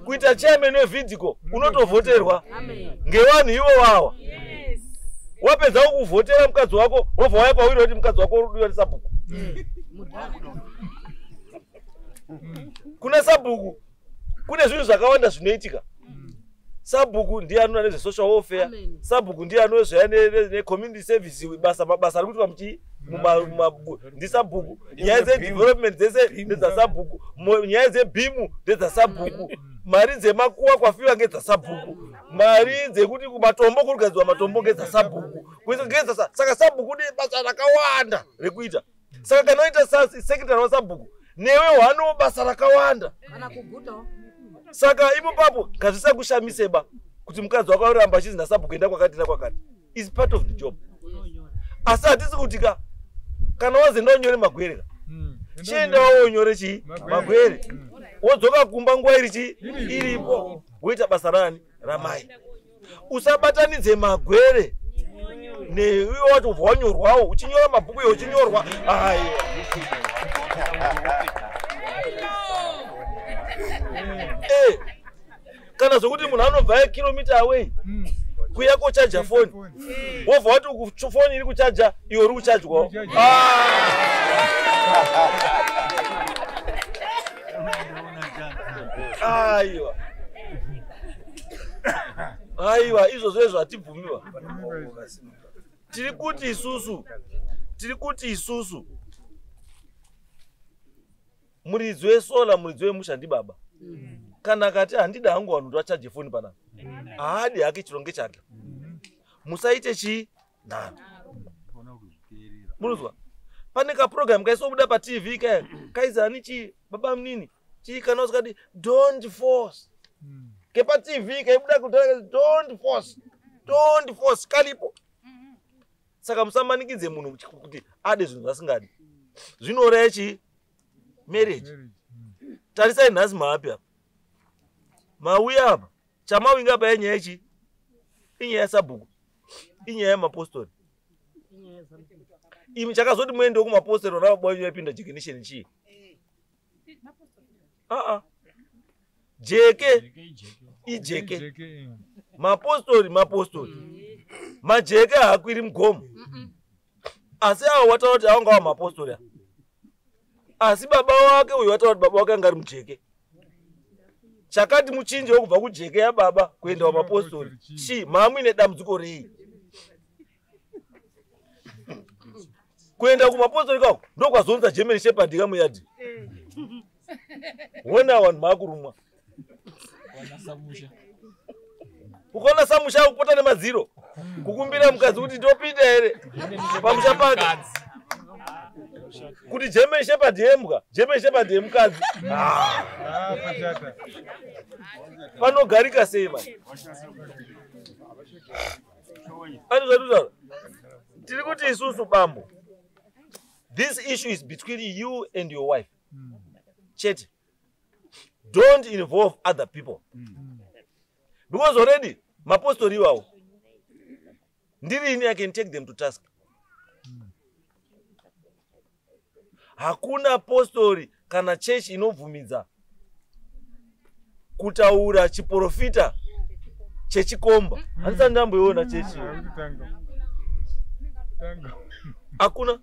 kuita chairman weVIDCO unotovhoterwa ngevanhu ivo vawa. Wapedza kuvhotera mukadzi wako, wobva waya pawiri woti mukadzi wako uri kudiwa nesabhuku. Kuna sabhuku kune zvinhu zvakawanda zvinoitika. Sabhuku ndiye anoona nezvesocial welfare, sabhuku ndiye anozvaya necommunity service, basa mabasa ari kuitwa muchii ndisabhuku. Nyaya dzedevelopment dzese ndedzasabhuku, nyaya dzebhimu ndedzasabhuku, mari dzemakuwa kwafiwa ngedzasabhuku, mari dzekuti kumatombo kuri kugadzirwa matombo ngedzasabhuku. Saka sabhuku ne basa rakawanda rekuita. Saka kana waita secretary wasabhuku, newe hwanowo basa rakawanda. Saka ipopapo ngazvisakushamiseba kuti mukadzi wako aramba achizi nasabhuku enda kwakati nakwakati. Is part of the job. Asi hatisi kuti ka kana wazi enda unyore magwere ka, chienda wonyore chii magwere, wodzoka kumba nguva iri chii iripo, woita basa rani ramai. Usabatanidze magwere neiwe wacho ubva wanyorwawo, uchinyora mabhuku iwo uchinyorwa. Aiwa, kana zvokuti munhu anobva kilomita away kuya kochaja foni, wobva wati foni iri kuchaja, iwe uri kuchajwawo. Aiwa, aiwa, izvozvo izvo hatibvumiwa. Tiri kuti isusu, tiri kuti isusu muridzi wesola, muridzi wemusha ndibaba. Kana akati handida hangu vanhu kuti vachaje foni panapa, haadi hake, chironge chake. Musaite chii nharo. Munozwa pane kaprogram kaisobuda paTV kaya kaizi ani chii, baba munini chii, kana usikadi don't force, kepaTV kaibuda kudhara, don't force, don't force, kalipo. Saka musamanikidze munhu kuti ade zvinhu zvasingadi, zvinouraya chii marriage. Tarisai nhasi maapi apa, mauya apa, chamawinga apa yenyaya chii? Inyaya yasabhuku, inyaya yemapostori. Imi chakazoti muendewo kumapostori vana baba wenyu vaipinda jekenisheni chii? Aa, jeke ijeke, mapostori mapostori, majeke haakwiri mugomo. Asi avo wataura kuti avo ngava mapostori ava, asi baba wake uyu wataura kuti baba wake anga ari mujeke. Chakati muchinje wokubva kujeke yababa kuenda wamapostori chii? Maamuine dambudziko rei kuenda kumapostori kako? Ndokwazonza German Shepherd kamuyadhi wona vanhu maakurumwa. Ukaona samusha kupota nemadziro kukumbira mukadzi kuti ndopinda here pamusha pake, kuti German Shepherd yembwa, German Shepherd yemukadzi. Ah, panogarika sei mani? Ani zvatutaura, tiri kuti isusu bambo, this issue is between you and your wife chete. Don't involve other people, because already mapostori iwawo, ndirini, I can take them to task. Hakuna postori kana chechi inobvumidza kutaura chiprofita chechikomba. Handisati ndamboiona chechi. Hakuna.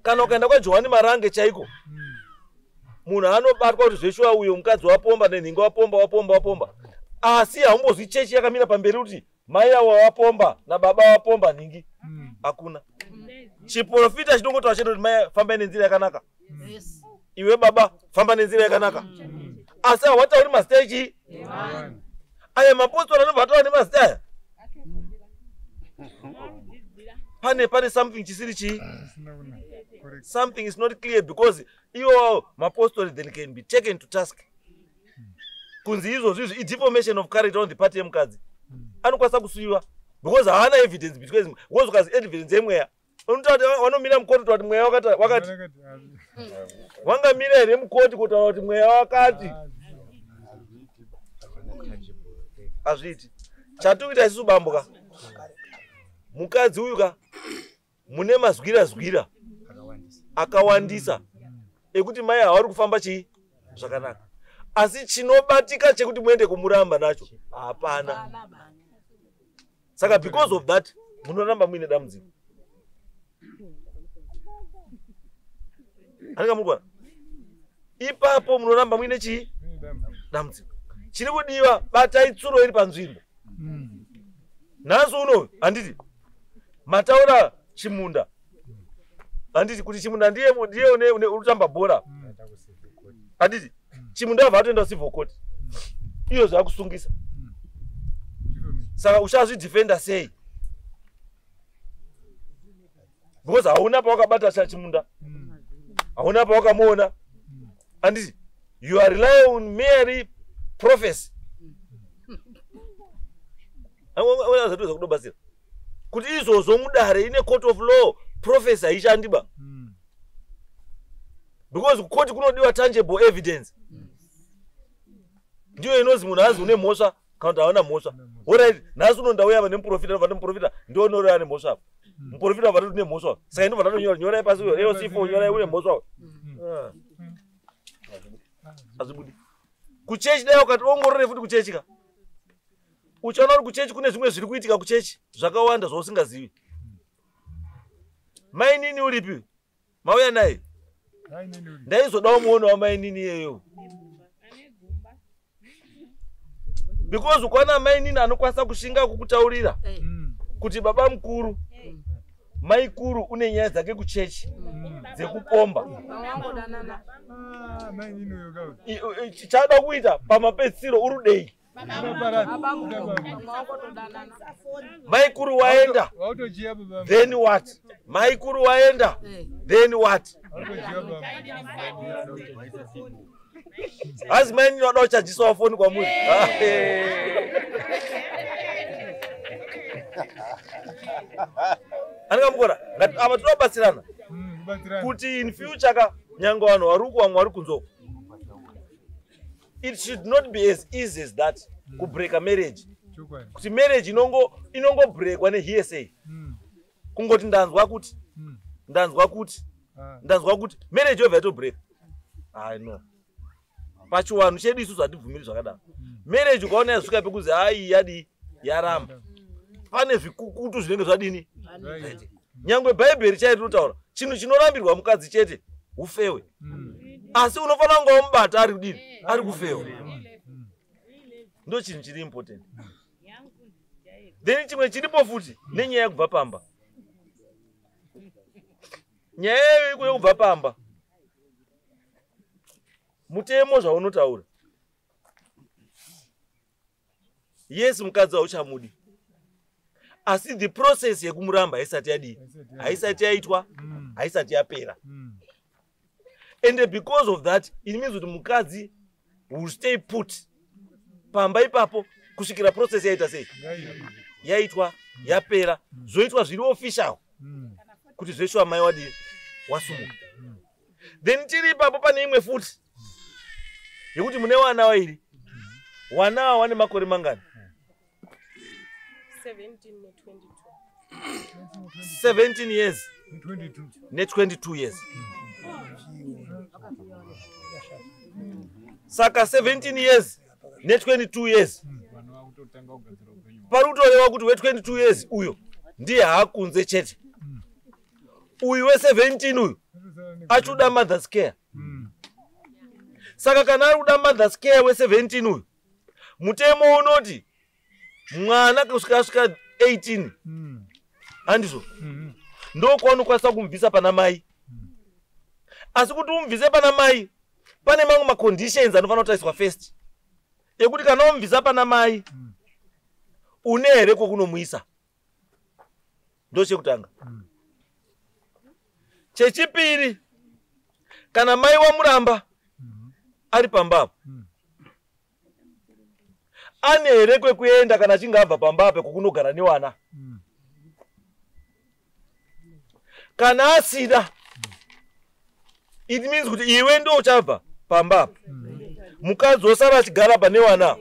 Kana ukaenda kwaJohani Marange chaiko, munhu anobatwa kuti zveshuwa uyo mukadzi wapomba nenhingo, wapomba, wapomba, wapomba, asi haumbozwi chechi yakamira pamberi kuti mai avo wapomba nababa wapomba nhingi. Hakuna. Chiprofita chinongotaura chete kuti mai, fambai nenzira yakanaka, iwe baba, famba nenzira yakanaka, asi hawatauri mazita echii aya. Mapostori anobva ataura nemazita aya. Pane something chisiri chii, something is not clear, because iwo mapostori then can be taken to task kunzi izvozvo izvi ideformation of character on the part yemukadzi. Anokwanisa kusuyiwa because haana evidence, because ukazi evidence yemweya, vanomira mukoti kutaura kuti mweya wakati. Vangamira here mukoti kutaura kuti mweya wakati? Hazviiti. Chatikuita isusu bambo ka, mukadzi uyu ka mune mazwira zwira akawandisa ekuti mai havari kufamba chii zvakanaka, asi chinobatika chekuti muende kumuramba nacho hapana. Saka because of that munoramba muine dambudziko. Anenge muri kuona ipapo munoramba muine chii dambudziko. Chiri kudiwa, batai tsuro iri panzvimbo. Nhasi uno handiti mataura Chimunda, handiti kuti Chimunda ndiye une urikutamba bhora, handiti Chimunda abva atoenda kucivil court, iyo zvakusungisa. Saka uchazvidhifenda sei? Because hauna pawakabata Chimunda, hauna pawakamuona, handiti you are relying on merely prophecy. Zatoza kudobatsira kuti izvozvo mudare ine court of law prophecy haishandiba, because kukoti kunodiwa tangible evidence. Ndiyo inozi munhu azi une mhosva kana kuti hauna mhosva. Alright, nhasi uno ndauya apa nemuprofita, ndobva nemuprofita ndionoreva nemhosva apa. Muprofita abva atoti une mhosva, saka ndobva ndatonyora nyorai pasi uyo AOC4 nyorai une mhosva. Hazvibudi. Kuchechi dai ukati ongorore futi kuchechi ka, uchaona kuti kuchechi kune zvimwe zviri kuitika kuchechi zvakawanda zvausingazivi. Mainini uripi? Mauya naye? Ndaizodawo muono wamainini iyeyo, because ukaona mainini anokwanisa kushinga kukutaurira kuti baba mukuru, maikuru une nyaya dzake kuchechi dzekupomba, chada kuita pamapedzisiro urudei? Maikuru waenda, then what? Maikuru waenda, then what? Hazi mainini wada kuchajisawo foni kwamuri. Anenge mukora apa tinobatsirana kuti in future ka nyange vanhu vari uku vamwe vari kunze, it should not be as easy as that kubreaka marriage. Kuti marriage inongobreakwa nehearsay, kungoti ndanzwa kuti ndanzwa kuti ndanzwa kuti marriage yobva yatobreaka. I know pachiwanhu chedu isusu hatibvumiri zvakadaro. Marriage ukaona yasvika pekuzi hai yadii yaramba, pane zvikukutu zvinenge zvadini. Nyangwe bhaibheri chai rinotaura chinhu chinorambirwa mukadzi chete ufewe, asi unofanira kunge wamubata ari kudini, ari kufewa. Ndo chinhu chiri important. Then chimwe chiripo futi nenyaya yekubva pamba. Nyaya yekubva pamba, mutemo zvaunotaura, yes mukadzi hauchamudi, asi the process yekumuramba haisati yadii, haisati yaitwa, haisati yapera. And because of that it means kuti mukadzi will stay put pamba ipapo kusvikira process yaita sei, yaitwa, yapera, zvoitwa zviri official kuti zveshuwa mai wadii wasumuka. Then tiri ipapo pane imwe futi yekuti mune wana wairi, wana ava wane makore mangani? 17 years ne22 years. Saka 17 years ne22 years pari kutoreva kuti we22 years uyo ndiye haakunze chete, uyu we17 uyu achuda mother's care. Saka kana ari kuda mother's care we17 uyu, mutemo unoti mwana kusvika asvika 18, handizvo? Ndokwaunokwanisa kumubvisa pana mai. Asi kuti umubvise pana mai pane mamwe maconditions anofanira kutariswa first, ekuti kana umubvisa pana mai une here kwekunomuisa. Ndochekutanga. Chechipiri, kana mai wamuramba ari pamba apo, ane here kwekuenda kana achinge abva pamba apo kwokunogara newana? Kana asina, it means kuti iwe ndo uchabva pamba apo, mukadzi wosara achigara pane wana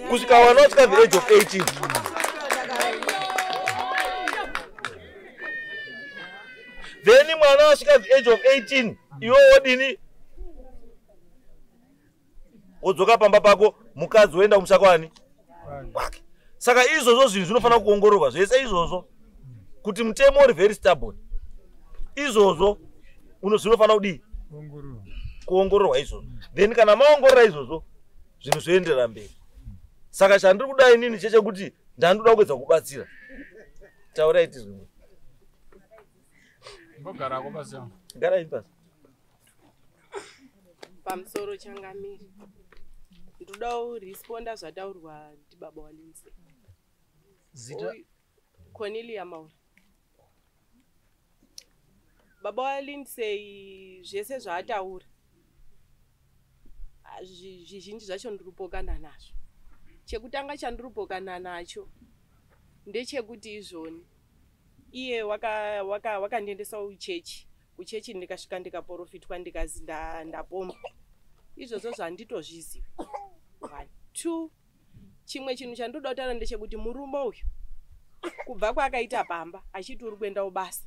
kusvika wana wasvika the age of 18. Then mwana wasvika the age of 18, iwe wodini? Wodzoka pamba pako, mukadzi woenda kumusha kwani kwake. Saka izvozvo zvinhu zvinofanira kuongororwa zvese izvozvo, kuti mutemo uri very stubborn. Izvozvo zvinofanira kudii? Kuongororwa izvozvo. Then kana maongorora izvozvo, zvinhu zvoenderera mberi. Saka chandiri kuda inini chechekuti ndandoda kuedza kubatsira. Taurai tizwe. Mbogarako pasi. Garai pasi. Pamusoro changamiri, ndoda kuresponda zvataurwa ndibaba waLindsay. Zita? Cornelia Maura. Baba waLindsay zvese zvaataura, zvizhinji zvacho ndiripokana nazvo. Chekutanga chandiripokana nacho ndechekuti izvoni iye wakandiendesa kuchechi. Kuchechi ndikasvika ndikaprofitwa, ndikazi ndapomba. Izvozvo zvanditozvizivi. 1 2 chimwe chinhu chandoda kutaura ndechekuti murume uyu kubva kwaakaita pamba achiti uri kuenda kubasa,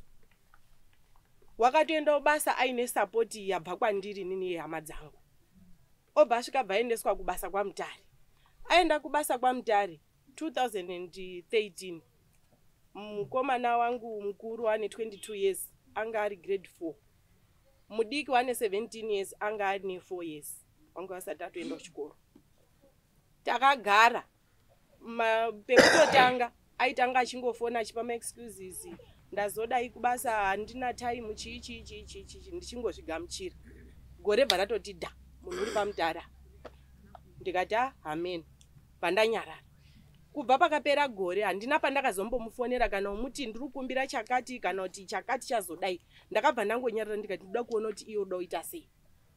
wakatoenda kubasa aine sapoti yabva kwandiri nini yehama dzangu. Obva asvika bva aendeswa kubasa kwaMutare. Aenda kubasa kwaMutare 2013, mukomana wangu mukuru ane 22 years anga ari grade 4, mudiki wane 17 years anga ane 4 years, wanga vasati atoenda kuchikoro. Takagara pekutotanga aitanga achingofona achipa maexcuses, ndazodai kubasa handina time, chii chii chii chii chii, ndichingozvigamuchira. Gore bva ratoti dha, munhu uri paMutara. Ndikati amen, pandanyarara. Kubva pakapera gore handina pandakazombomufonera kana umuti ndiri kukumbira chakati kana kuti chakati chazodai. Ndakabva ndangonyarara, ndikati ndoda kuona kuti iye uda kuita sei.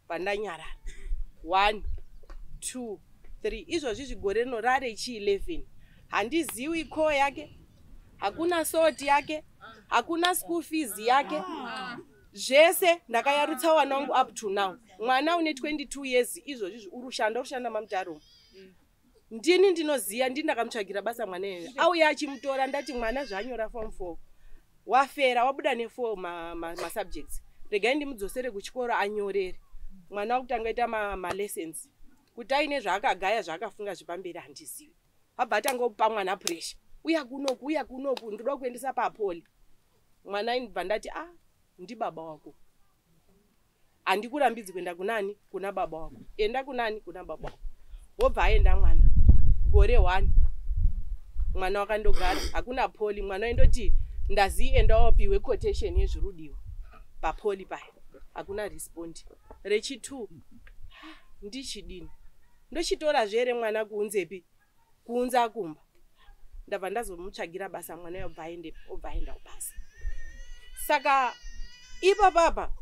Pandanyarara. 1 2 3 izvozvi zvigore rino rare chi 11. Handiziwi ko yake, hakuna soti yake, hakuna school fees yake. Zvese ndakayarutsa wana wangu up to now. Mwana une 22 years izvozvi uri kushanda maMutare. Ndini ndinoziya, ndini ndakamutsvagira basa mwana iyeye. Auya achimutora, ndati mwana zvaanyora form 4 wafera, wabuda ne4 masubjects, regai ndimudzosere kuchikoro anyorere. Mwana wakutanga ita malessons, kuti aine zvaakagaya zvaakafunga zvepamberi handizivi. Abva atanga kupa mwana pressure, uya kunoku, uya kunoku, ndoda kuendesa papoli. Mwana inobva ndati ah, ndibaba wako, handikurambidzi kuenda kunani? Kuna baba wako. Enda kunani? Kuna baba wako. Wobva aenda mwana gore 1, mwana wakandogara, hakuna poli. Mwana waindoti ndazi enda wapiwe quotation yezvirudiwa papoli paya, hakuna respond. Rechi2 ndichidini, ndochitora zvere mwana kuunzepi? Kuunza kumba. Ndabva ndazomutsvagira basa mwana obva aenda kubasa. Saka ipapapa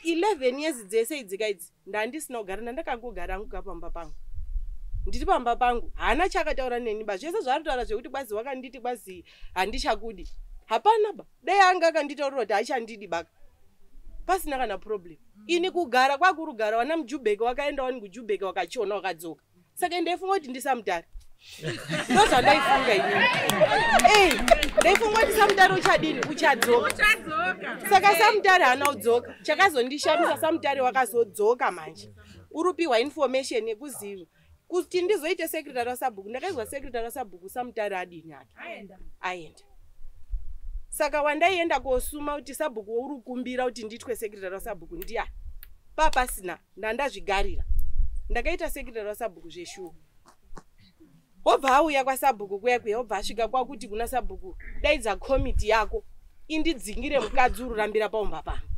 11 years dzese idzika idzi ndandisina kugara, ndandakangogara hangu pamba pangu. Ndiri pamba pangu, haana chaakataura neni ba. Zvese zvaari kutaura zvekuti kwazi wakanditi kwazi handichakudi, hapana ba. Dai anga akanditaurira kuti haachandidi baka, pasina kana problem. Ini kugara kwakurugara wana muJubheke wakaenda wani kuJubheke wakachona wakadzoka. Saka ndaifunga kuti ndisamutare, ndozvandaifunga inini. Ndaifunga kuti samutare uchadini, uchadzoka. Saka samutare haana kudzoka. Chakazondishamisa, samutare wakazodzoka manje uri information yekuziva kuti ndizoite secretary wasabhuku. Ndakaizwa secretary wasabhuku samutare adini ake aenda. Saka wandaienda kosuma kuti sabhuku uri kukumbira kuti ndiitwe secretary wasabhuku ndiani, papasina. Ndandazvigarira, ndakaita secretary wasabhuku zveshuwa. Wobva auya kwasabhuku kuya kuya, wobva asvika kwakuti kuna sabhuku, daidza komiti yako indidzingire mukadzi uri rambira paumba pangu.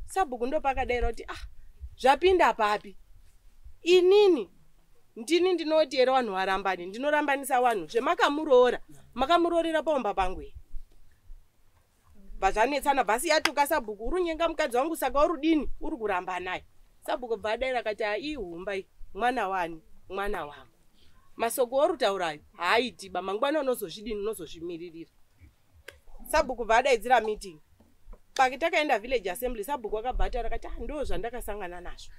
Sabhuku ndopakadaira kuti ah, zvapinda papi? Inini Ndini ndinoti here vanhu varambani, ndinorambanisa vanhu zvemakamuroora, makamuroorera paumba pangu here? Bva zvanetsana, bhasi yatuka sabhuku, uri unyenga mukadzi wangu saka uri udini, uri kuramba naye. Sabhuku bva adaira akati ihumba iyi, mwana wani, mwana wangu. Masoko orutaurayo haaiti ba, mangwana unozozvidini, unozozvimiririra. Sabhuku bva adaidzira meeting. Paki takaenda village assembly, sabhuku akabva ataura akati ndo zvandakasangana nazvo.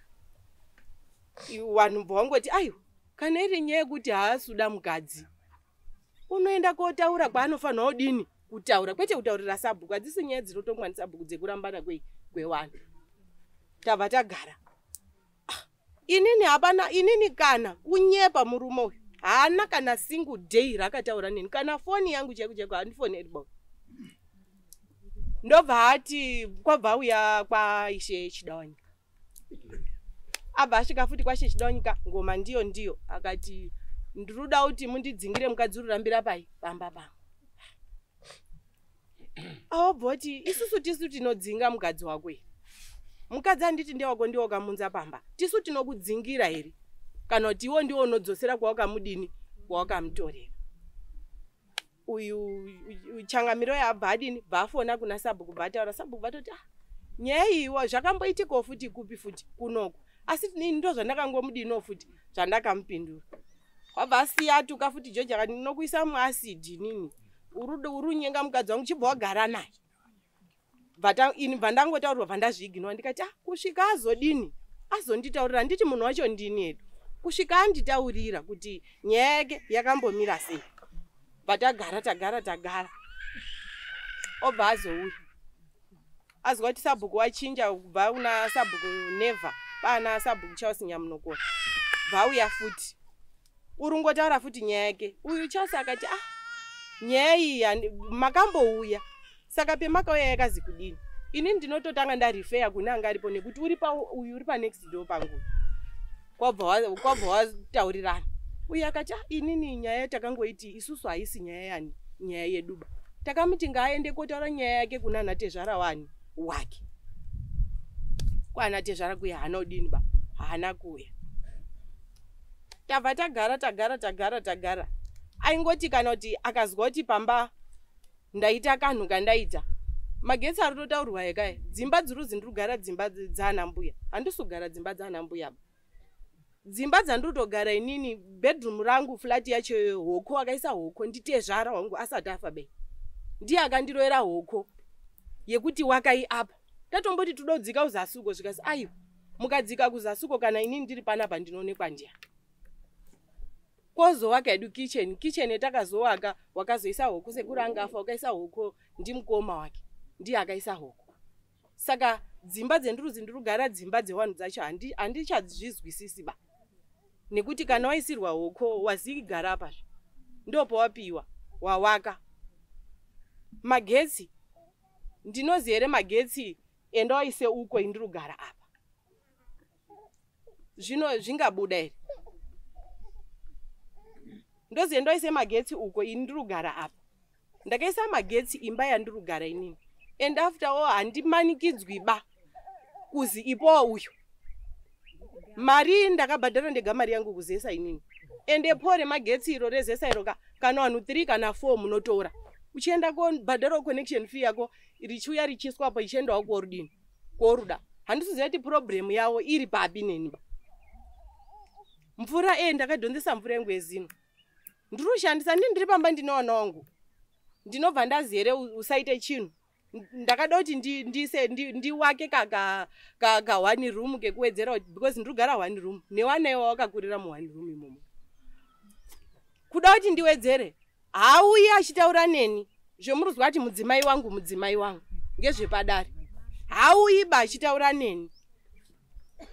Vanhu bva vangoti aiwa, kana iri nyaya yekuti haasi mukadzi, unoenda kotaura kwaanofanira kudini kutaura, kwete kutaurira sabhuku. Hadzisi nyaya dzinotongwa nesabhuku dzekurambana kwevanhu. Tabva tagara. Inini hapana, inini kana kunyepa murume uyu haana kana single day raakataura neni, kana foni yangu chaiko chaiko handifoneri bo. Ndobva ati kwabva auya kwaIshe Chidawanyika, abva asvika futi kwaIshe Chidawanyika, ngoma ndiyo ndiyo, akati ndiruda kuti mundidzingire mukadzi ururambira pai pamba pangu. Awobva kuti isusu tisu tinodzinga mukadzi wako here? Mukadzi handiti ndewako, ndiwo wakamunza pamba, tisu tinokudzingira here? Kana kuti iwo ndiwo unodzosera kwawakamudini, kwawakamutorera. Uyu changamiro yabva adini, bva afona kuna sabhuku, bva ataura sabhuku, vatoti nyaya iyi zvakamboitikawo futi kupi futi kunoko, asi ini ndo zvandakangomudiniwo futi zvandakamupindura. Wabva asiya atuka futi George akati ndinokuisa muasidi nini, uri unyenga mukadzi wangu, chibva wagara naye. Ini bva ndangotaurirwa, bva ndazviignora, ndikati kusvika azodini azonditaurira, handiti munhu wacho ndini yedu, kusvika anditaurira kuti nyaya yake yakambomira sei. Bva tagara tagara tagara, obva azouya azwa kuti sabhuku wachinja kubva kuna sabhuku Neva paana sabhuku Charles Nyamunokora, bva auya futi urungotaura futi nyaya yake. Uyu Charles akati nyaya iyi makambouya, saka pemakauya yakazi kudini? Ini ndinototanga ndarifeya kune anga aripo nekuti uri pa uyu uri pa next door pangu. Kwabva wataurirana. Uyu akati inini nyaya takangoiti isusu haisi nyaya yani, nyaya yeduba. Takamuti ngaaende kotaura nyaya yake kuna natezvara wani wake. Kwana tezvara kuya haana kudini ba, haana kuuya. Tabva tagara tagara tagara tagara. Aingoti kana kuti akazwa kuti pamba ndaita kanhu kandaita, magetsi ari kutotaurwa ekaya, dzimba dziruzi ndiri kugara dzimba dzaana mbuya, handisi kugara dzimba dzaana mbuya. Dzimba dzandiri kutogara inini, bedroom rangu flat yacho hoko, akaisa hoko nditezvara wangu asati afa bei, ndiye akandiroera hoko yekuti wakai apa. Tatomboti tododzika kuzasi uko, zvikasi aiwa, mukadzika kuzasi uko kana inini ndiri panapa ndinoonekwa ndiani. Kwozowaka hedu kitchen, kitchen yatakazowaka wakazoisa hoko, sekuru anga afa wakaisa hoko ndimukoma wake, ndiye akaisa hoko. Saka dzimba dzendiruzi ndiri kugara dzimba dzevanhu dzacho handichazvizwisisi ba, nekuti kana waisirwa hoko wazigara apazve ndopawapiwa wawaka. Magetsi ndinoziva here magetsi enda waise uko indiri kugara apa, zvino zvingabuda here? Ndoziva ndoise magetsi uko ini ndiri kugara apa, ndakaisa magetsi imba yandiri kugara inini, and after all handimanikidzwi ba kuzi ipowo uyu mari ndakabhadhara ndega mari yangu kuzesa inini. Ende po remagetsi iro rezesa iro kana vanhu 3 kana 4 munotora, uchienda kobhadharawo connection fee yako richiuya richiswapo ichiendawo korudini koruda. Handisiziva kuti problem yavo iri papi neni ba. Mvura ndakadhonzesa mvura yangu yezino, ndiri kushandisa ndini ndiri pamba ndine wana wangu, ndinobva ndazi here usaite chinhu. Ndakada kuti ndiwake ka one room kekuwedzera because ndiri kugara one room newana iwa wakakurira mu one room imomo. Kuda kuti ndiwedzere, hauyi achitaura neni zvemuruzwa ati mudzimai wangu mudzimai wangu ngezvepadare, hauyi ba achitaura neni.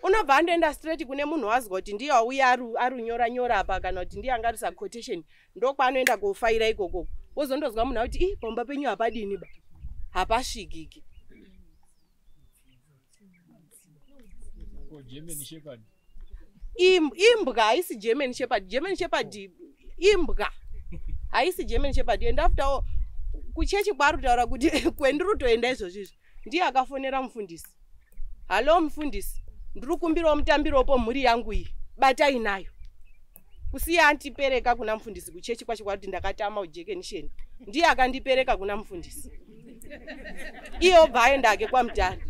Unobva andoenda straight kune munhu wazwa kuti ndiye wauya arunyora nyora apa, kana kuti ndiye angarisa quotation, ndokwaanoenda kofaira ikoko. Wozondozwa munhu akuti ii pamba penyu hapadini ba, hapasvikiki. German Shepherd. Imbwa haisi German Shepherd. German Shepherd imbwa haisi German Shepherd. And after all kuchechi kwaari kutaura kuti kwendiri kutoenda izvozvo izvi, ndiye akafonera mufundisi. Halo mufundisi, ndiri kukumbirawo mutambiropo mhuri yangu iyi, batai nayo. Kusiya andipereka kuna mufundisi kuchechi kwacho kwakuti ndakatama ujekenisheni. Ndiye akandipereka kuna mufundisi. Iye obva aenda ake kwaMutare.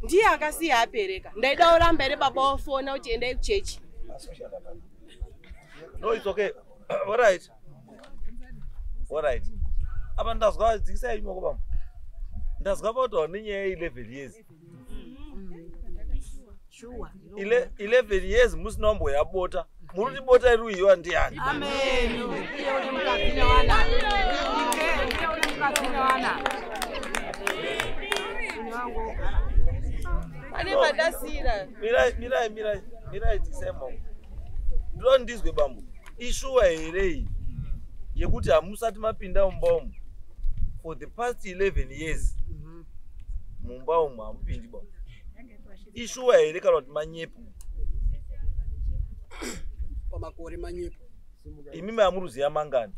Ndiye akasiya apereka. Ndaida kuramba here baba wofona kuti endai kuchechi. No, it's okay. All right. All right. Apa ndazwa dzikisai maoko bambo. Ndazwa pautaura nenyaya ye11 years. Shuwa. 11 years musina wamboyabota. Muri kuti bota iri kuyiwa ndiani? Amen. Iye une mukadzi newana. Iye une mukadzi newana. Pane pandasira. Mirai, mirai, mirai. Mirai dzikisai maoko. Ndinoda ndizwe bambo. Ishuwa here iyi yekuti hamusati mapinda mumba umu for the past 11 years mumba umu hamupindi bambo. Ishuwa here kana kuti manyepo? Pamakore manyepo. Imimi hamuruziya mangani?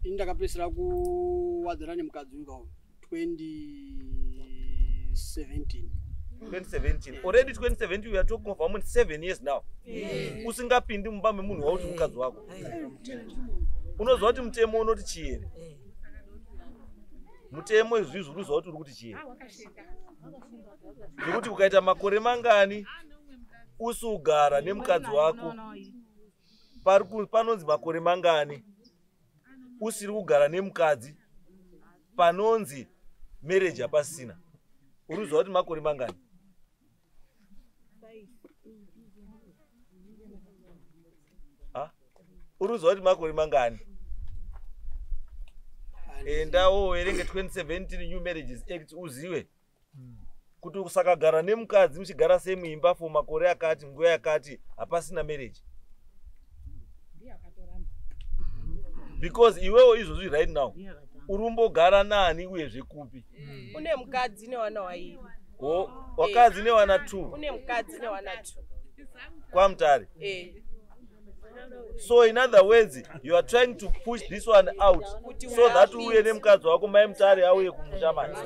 Ini ndakapedzisira kuwadzana nemukadzi uyu 2017. 2017. Already 2017 we are talking of almost 7 years now. Usingapindi mumba memunhu wauti mukadzi wako. Unoziva kuti mutemo unoti chii here? Mutemo izvizvi uri kuziva kuti uri kuti chii here? Nekuti ukaita makore mangani usugara nemukadzi wako, panonzi makore mangani usiri kugara nemukadzi, panonzi marriage hapasina. Uri kuziva kuti makore mangani? Uri kuziva kuti makore mangani? Enda wowerenge 2017 New Marriages Act uzive kuti usakagara nemukadzi muchigara semuimba for makore akati, nguva yakati, hapasina marriage. Because iwewo izvozvi right now uri kumbogara nani uyezve kupi? Une mukadzi newana wairi. Wakadzi newana 2. Une mukadzi newana 2. KwaMutare. Eh. So in other words, you are trying to push this one out so that uye nemukadzi wako mai Mutare auye kumusha manje.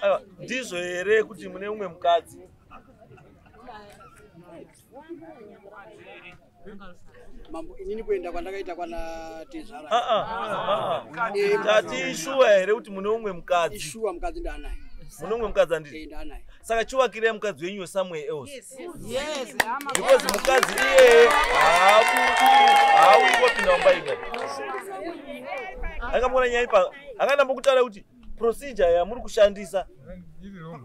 Aiwa, ndizvo here kuti mune umwe mukadzi? Mambo, inini kuenda kwandakaita kwana tezvara. Tati ishuwa here kuti mune umwe mukadzi? Ishuwa mukadzi ndanaye. Mune umwe mukadzi anditi? Ndanaye. Saka chiwakirai mukadzi wenyu somewhere else. Yes, hama. Because mukadzi iyeye haauyi kopinda mumba ino. Akamboona nyaya ipa, akandamba kutaura kuti procedure yamuri kushandisa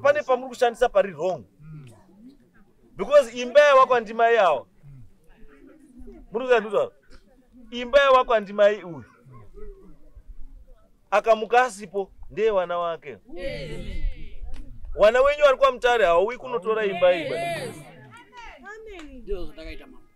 pane pamuri kushandisa pari wrong. Because imba yawakwa ndimai awa. Muri kuzwa? Imba yawakwa ndimai uyu. Akamuka asipo ndeye wana wake. Wana wenyu vari kwaMutare hauyi kunotora imba iyi. Ndizvo zvandakaita mambo.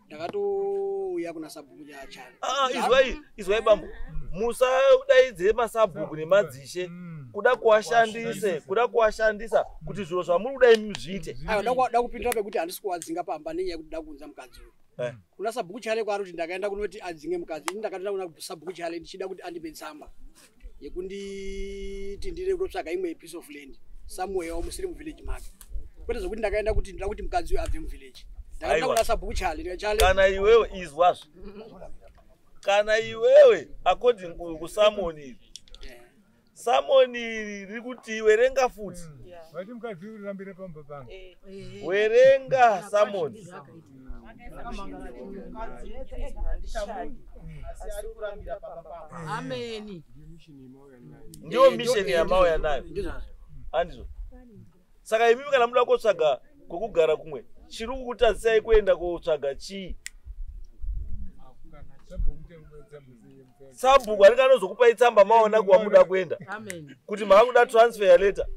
Ndakatouya kuna sabhuku chachana. Izwai, izwai bambo. Musadaidze masabhuku nemadzishe kuda kuwashandise, kuda kuwashandisa kuti zviro zvamuri kuda imi zviite. Aiwa, da kupindura pekuti handisi kuwadzinga pamba nenyaya yekuti da kuunza mukadzi uyu. Kuna sabhuku Chale kwaari kuti ndakaenda kunoti adzinge mukadzi. Ini ndakatoenda kuna sabhuku Chale ndichida kuti andipe tsamba yekunditi ndire kutotsvaga imwe piece of land somewhere musiri muvillage make. Kwete zvokuti ndakaenda kuti ndida kuti mukadzi uyu abve muvillage. Ndakaenda kuna sabhuku Chale ndikachale. Kana iwewe izwazvo. Kana iwewe according kusamoni iri. Samoni iri riri kuti werenga futi. Vati mukadzi urambire pamba pangu. Werenga samoni. Amen. Ndiyo mission yamauya nayo. Andizvo. Saka imimi kana muda kotsvaga kwekugara kumwe, chiri kukutadzisai kuenda kotsvaga chii? Sabhuku anenge anozokupai tsamba maona kwamuda kuenda. Kuti maakuda transfer letter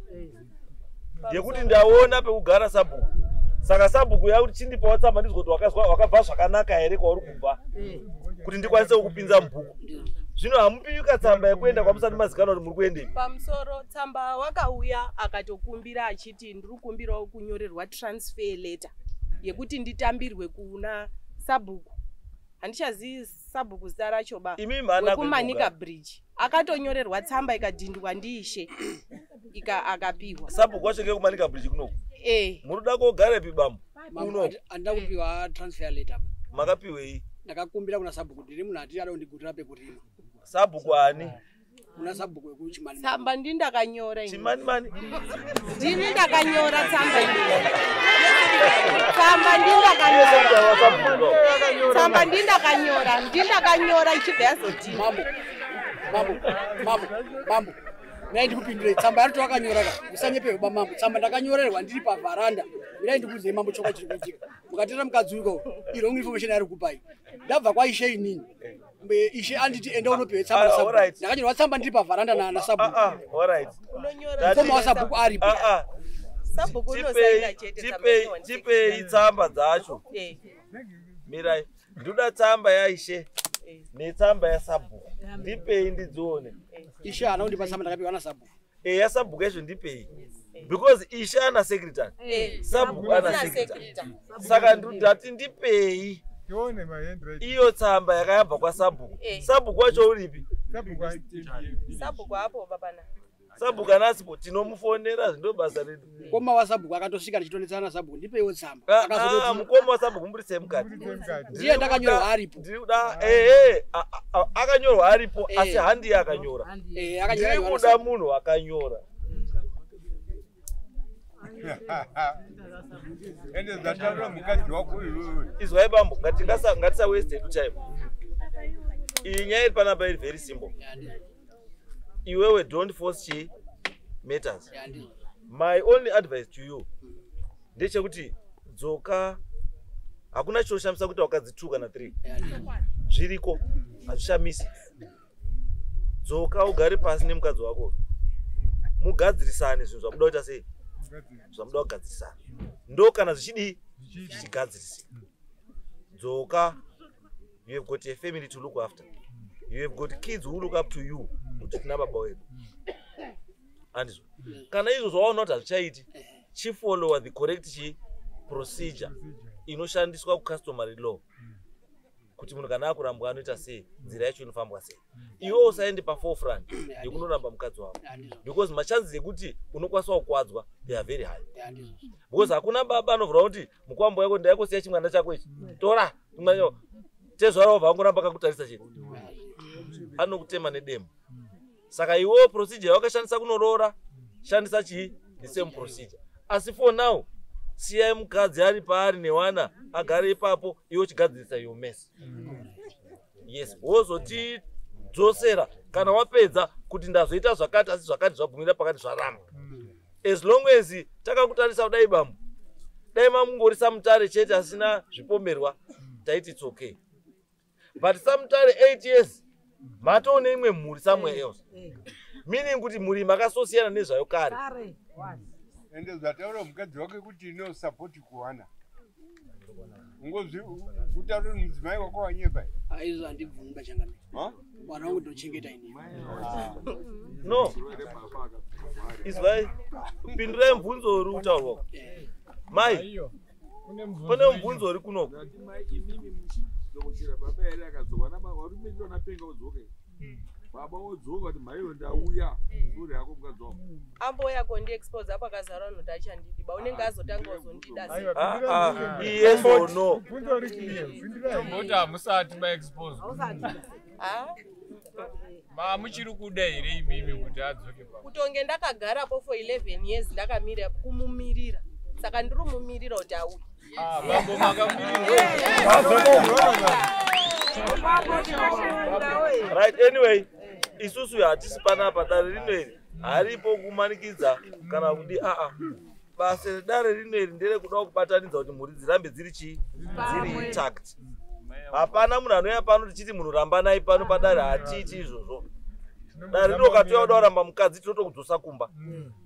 yekuti ndaona pekugara sabhuku. Saka sabhuku yakuti chindipawo tsamba ndizvo kuti wakabva zvakanaka here kwauri kubva kuti ndikwanise kukupinza mubhuku. Zvino hamupiwi katsamba yekuenda kwamusati mazikanwa kuti muri kuendepi. Pamusoro tsamba wakauya akatokumbira achiti ndiri kukumbirawo kunyorerwa transfer letter yekuti nditambirwe kuna sabhuku. Handichazivi sabhuku zita racho ba. Imi maana wekuManika Bridge akatonyorerwa tsamba ikadhindwa ndiishe akapiwa. Sabhuku wacho ngekuManika Bridge kunoku? Eh. Muri kuda kogarepi bambo? Uno handina kupiwa transfer letter. Makapiwei? Ndakakumbira kuna sabhuku, ndiri munhu ati ada kundigurira pekurima. Sabhuku ani? Kuna sabhuku wekuChimani. Tsamba ndini ndakanyora ini. Chimanimani? Ndini ndakanyora tsamba ini. Tsamba ndini ndakanyora. Tsamba ndini ndakanyora. Ndini ndakanyora ichibva yazodini. Mambo. Mambo. Mambo. Mambo. Mirai ndikupindure tsamba yacho wakanyora ka. Musanyepewe ba mambo. Tsamba ndakanyorerwa ndiri pavharanda. Mirai ndikuudzei mambo chokwadi chiri kuitika. Mukatera mukadzi uko, i wrong information ari kupai. Ndabva kwaishe inini. Ishe anditi enda unopiwe tsamba Ah, nasabhuku. alright. Ndakanyorwa tsamba ndiri pavharanda na sabhuku. Ah, ah, alright. Unonyora Mukoma wasabhuku aripo. Ah, ah. Sabhuku unosaina chete tsamba Tipei tsamba dzacho. Eh. Mirai. Ndoda tsamba yaishe netsamba yasabhuku. Ndipei ndidzione. Ishe haana kundipa tsamba, ndakapiwa nasabhuku. Eh, yasabhuku yacho ndipei. Because ishe ana secretary. Sabhuku ana secretary. Saka ndati ndipei. Tione ma handwriting. Iyo tsamba yakayabva kwasabhuku. Sabhuku wacho uripi? Sabhuku Sabhuku apo babana. Sabhuku anasipo tinomufonera zvindo basa redu. Mukoma wasabhuku akatosvika ndichitonetsana nasabhuku, ndipeiwo tsamba. Ah, ah, Akazototi mukoma wasabhuku muburisei mukati. ndiye ndakanyorwa aripo. Ndiri kuda ehe akanyorwa aripo asi handiye akanyora. Eh, akanyora Ndiri kuda munhu akanyora. Ende zvataura mukadzi wako iwewe. Izwai bambo, ngatisa waste hedu time. Iyi nyaya iri panapa iri very simple. Iwewe don't force chi matters. My only advice to you ndechekuti dzoka. Hakuna chinoshamisa kuti wakadzi 2 kana 3. Zviriko, hazvishamisi. Dzoka ugare pasi nemukadzi wako. Mugadzirisane zvinhu zvamuda kuita sei? Zvamuda kugadzirisana. Ndo kana zvichidii? Zvichigadzirisika. Dzoka. You have got a family to look after. You have got kids who look up to you. Kuti tina baba wedu. Andizvo. Kana izvo zvawaona kuti hazvichaiti, chifollowa the correct chi procedure inoshandiswa kucustomary law. Kuti munhu kana akurambwa anoita sei, nzira yacho inofambwa sei. Iwe usaende paforefront yekunoramba mukadzi wako. Because machances ekuti unokwanisa kukwadzwa they are very high. Because hakuna baba anovhura kuti mukwambo wako ndaikosiya chimwana chako ichi. Tora chimwana chako. Tezvara wabva angoramba akakutarisa chete. Anokutema nedemo. Saka iwewo procedure yawakashandisa kunoroora, shandisa chii? The same procedure. Asi for now, siyai mukadzi ari paari newana agare ipapo, iwe uchigadzirisa your mess. Yes, wozotidzosera kana wapedza kuti ndazoita zvakati asi zvakati zvagumira pakati zvaramba. As long as takakutarisa kudai bambo, dai mamungori samutare chete asina zvipomerwa, taiti it's okay. But samutare 8 years matoo neimwe mhuri somewhere else. Meaning kuti mhuri makasosiyana nezvayo kare. Ende zvataura mukadzi wake kuti ino support kuwana. Ungozvi kutaura mudzimai wako wanyepa. Aizvo handibvumi bachangamire. Ha? Mwana wangu ndochengeta inini. No. Izwai, pindurai mubvunzo uri kutaurwa. Mai, pane mubvunzo uri kunoku. Mai imimi muchizokuchira baba here akadzoka varume ndionapenga udzoke. Baba wodzoka kuti maiwe ndauya sure yako mukadzi wako. Ambouya kondiexpose apo akazara vanhu kuti achandidi ba unenge azotanga kuzondida sei. Yes or no? Tomboti hamusati maexpose. Ah, Mamuchiri kuda here imimi kuti adzoke pa? Kutonge ndakagarapo for 11 years ndakamira kumumirira. Saka ndiri mumirira kuti auye. Ah, mambo makamirira. Right, anyway, isusu hatisi panapa dare rino iri haripo kumanikidza kana kudi aa. Basa redare rino iri nderekuda kubatanidza kuti mhuri dzirambe dziri chii? Dziri intact. Hapana munhu anouya pano tichiti munhu rambanai pano padare, hatiiti izvozvo. Dare rino ukatouya uda kuramba mukadzi tinotokudzosa kumba.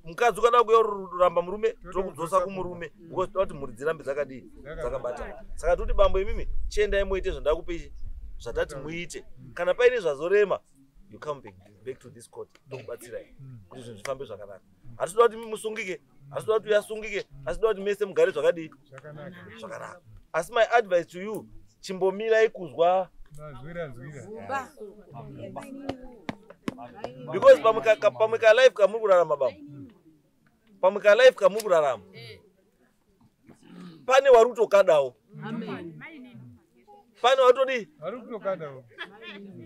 Mukadzi ukada kuuya kuramba murume tinokudzosa kumurume because toda kuti mhuri dzirambe dzakadii? Dzakabatana. Saka toti bambo imimi chiendai muite zvandakupi zvatati muite. Kana paine zvazorema, you come back to this court tokubatsirai kuti zvinhu zvifambe zvakanaka. Hatitoda kuti musungike, hatitoda kuti uyasungike, asi toda kuti mese mugare zvakadii? Zvakanaka. Asi my advice to you, Chimbomirai kuzwa because pamwe kalife kamuri kurarama baba, pamwe kalife kamuri kurarama pane wari kutokadawo, pane watodi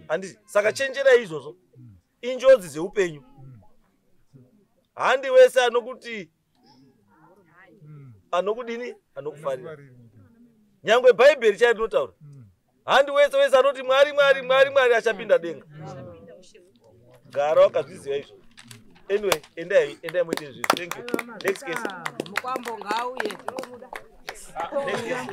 handiti. Saka chenjerai izvozvo, injodzi dzeupenyu. Handi wese anokuti anokudini anokufarira, nyangwe bhaibheri chai rinotaura handi wese wese anoti Mwari Mwari Mwari Mwari achapinda denga. Gara wakazviziva izvo. Anyway, endai endai muite izvi. Thank you. Next case. Mukwambo ngauye tinomuda. Next case.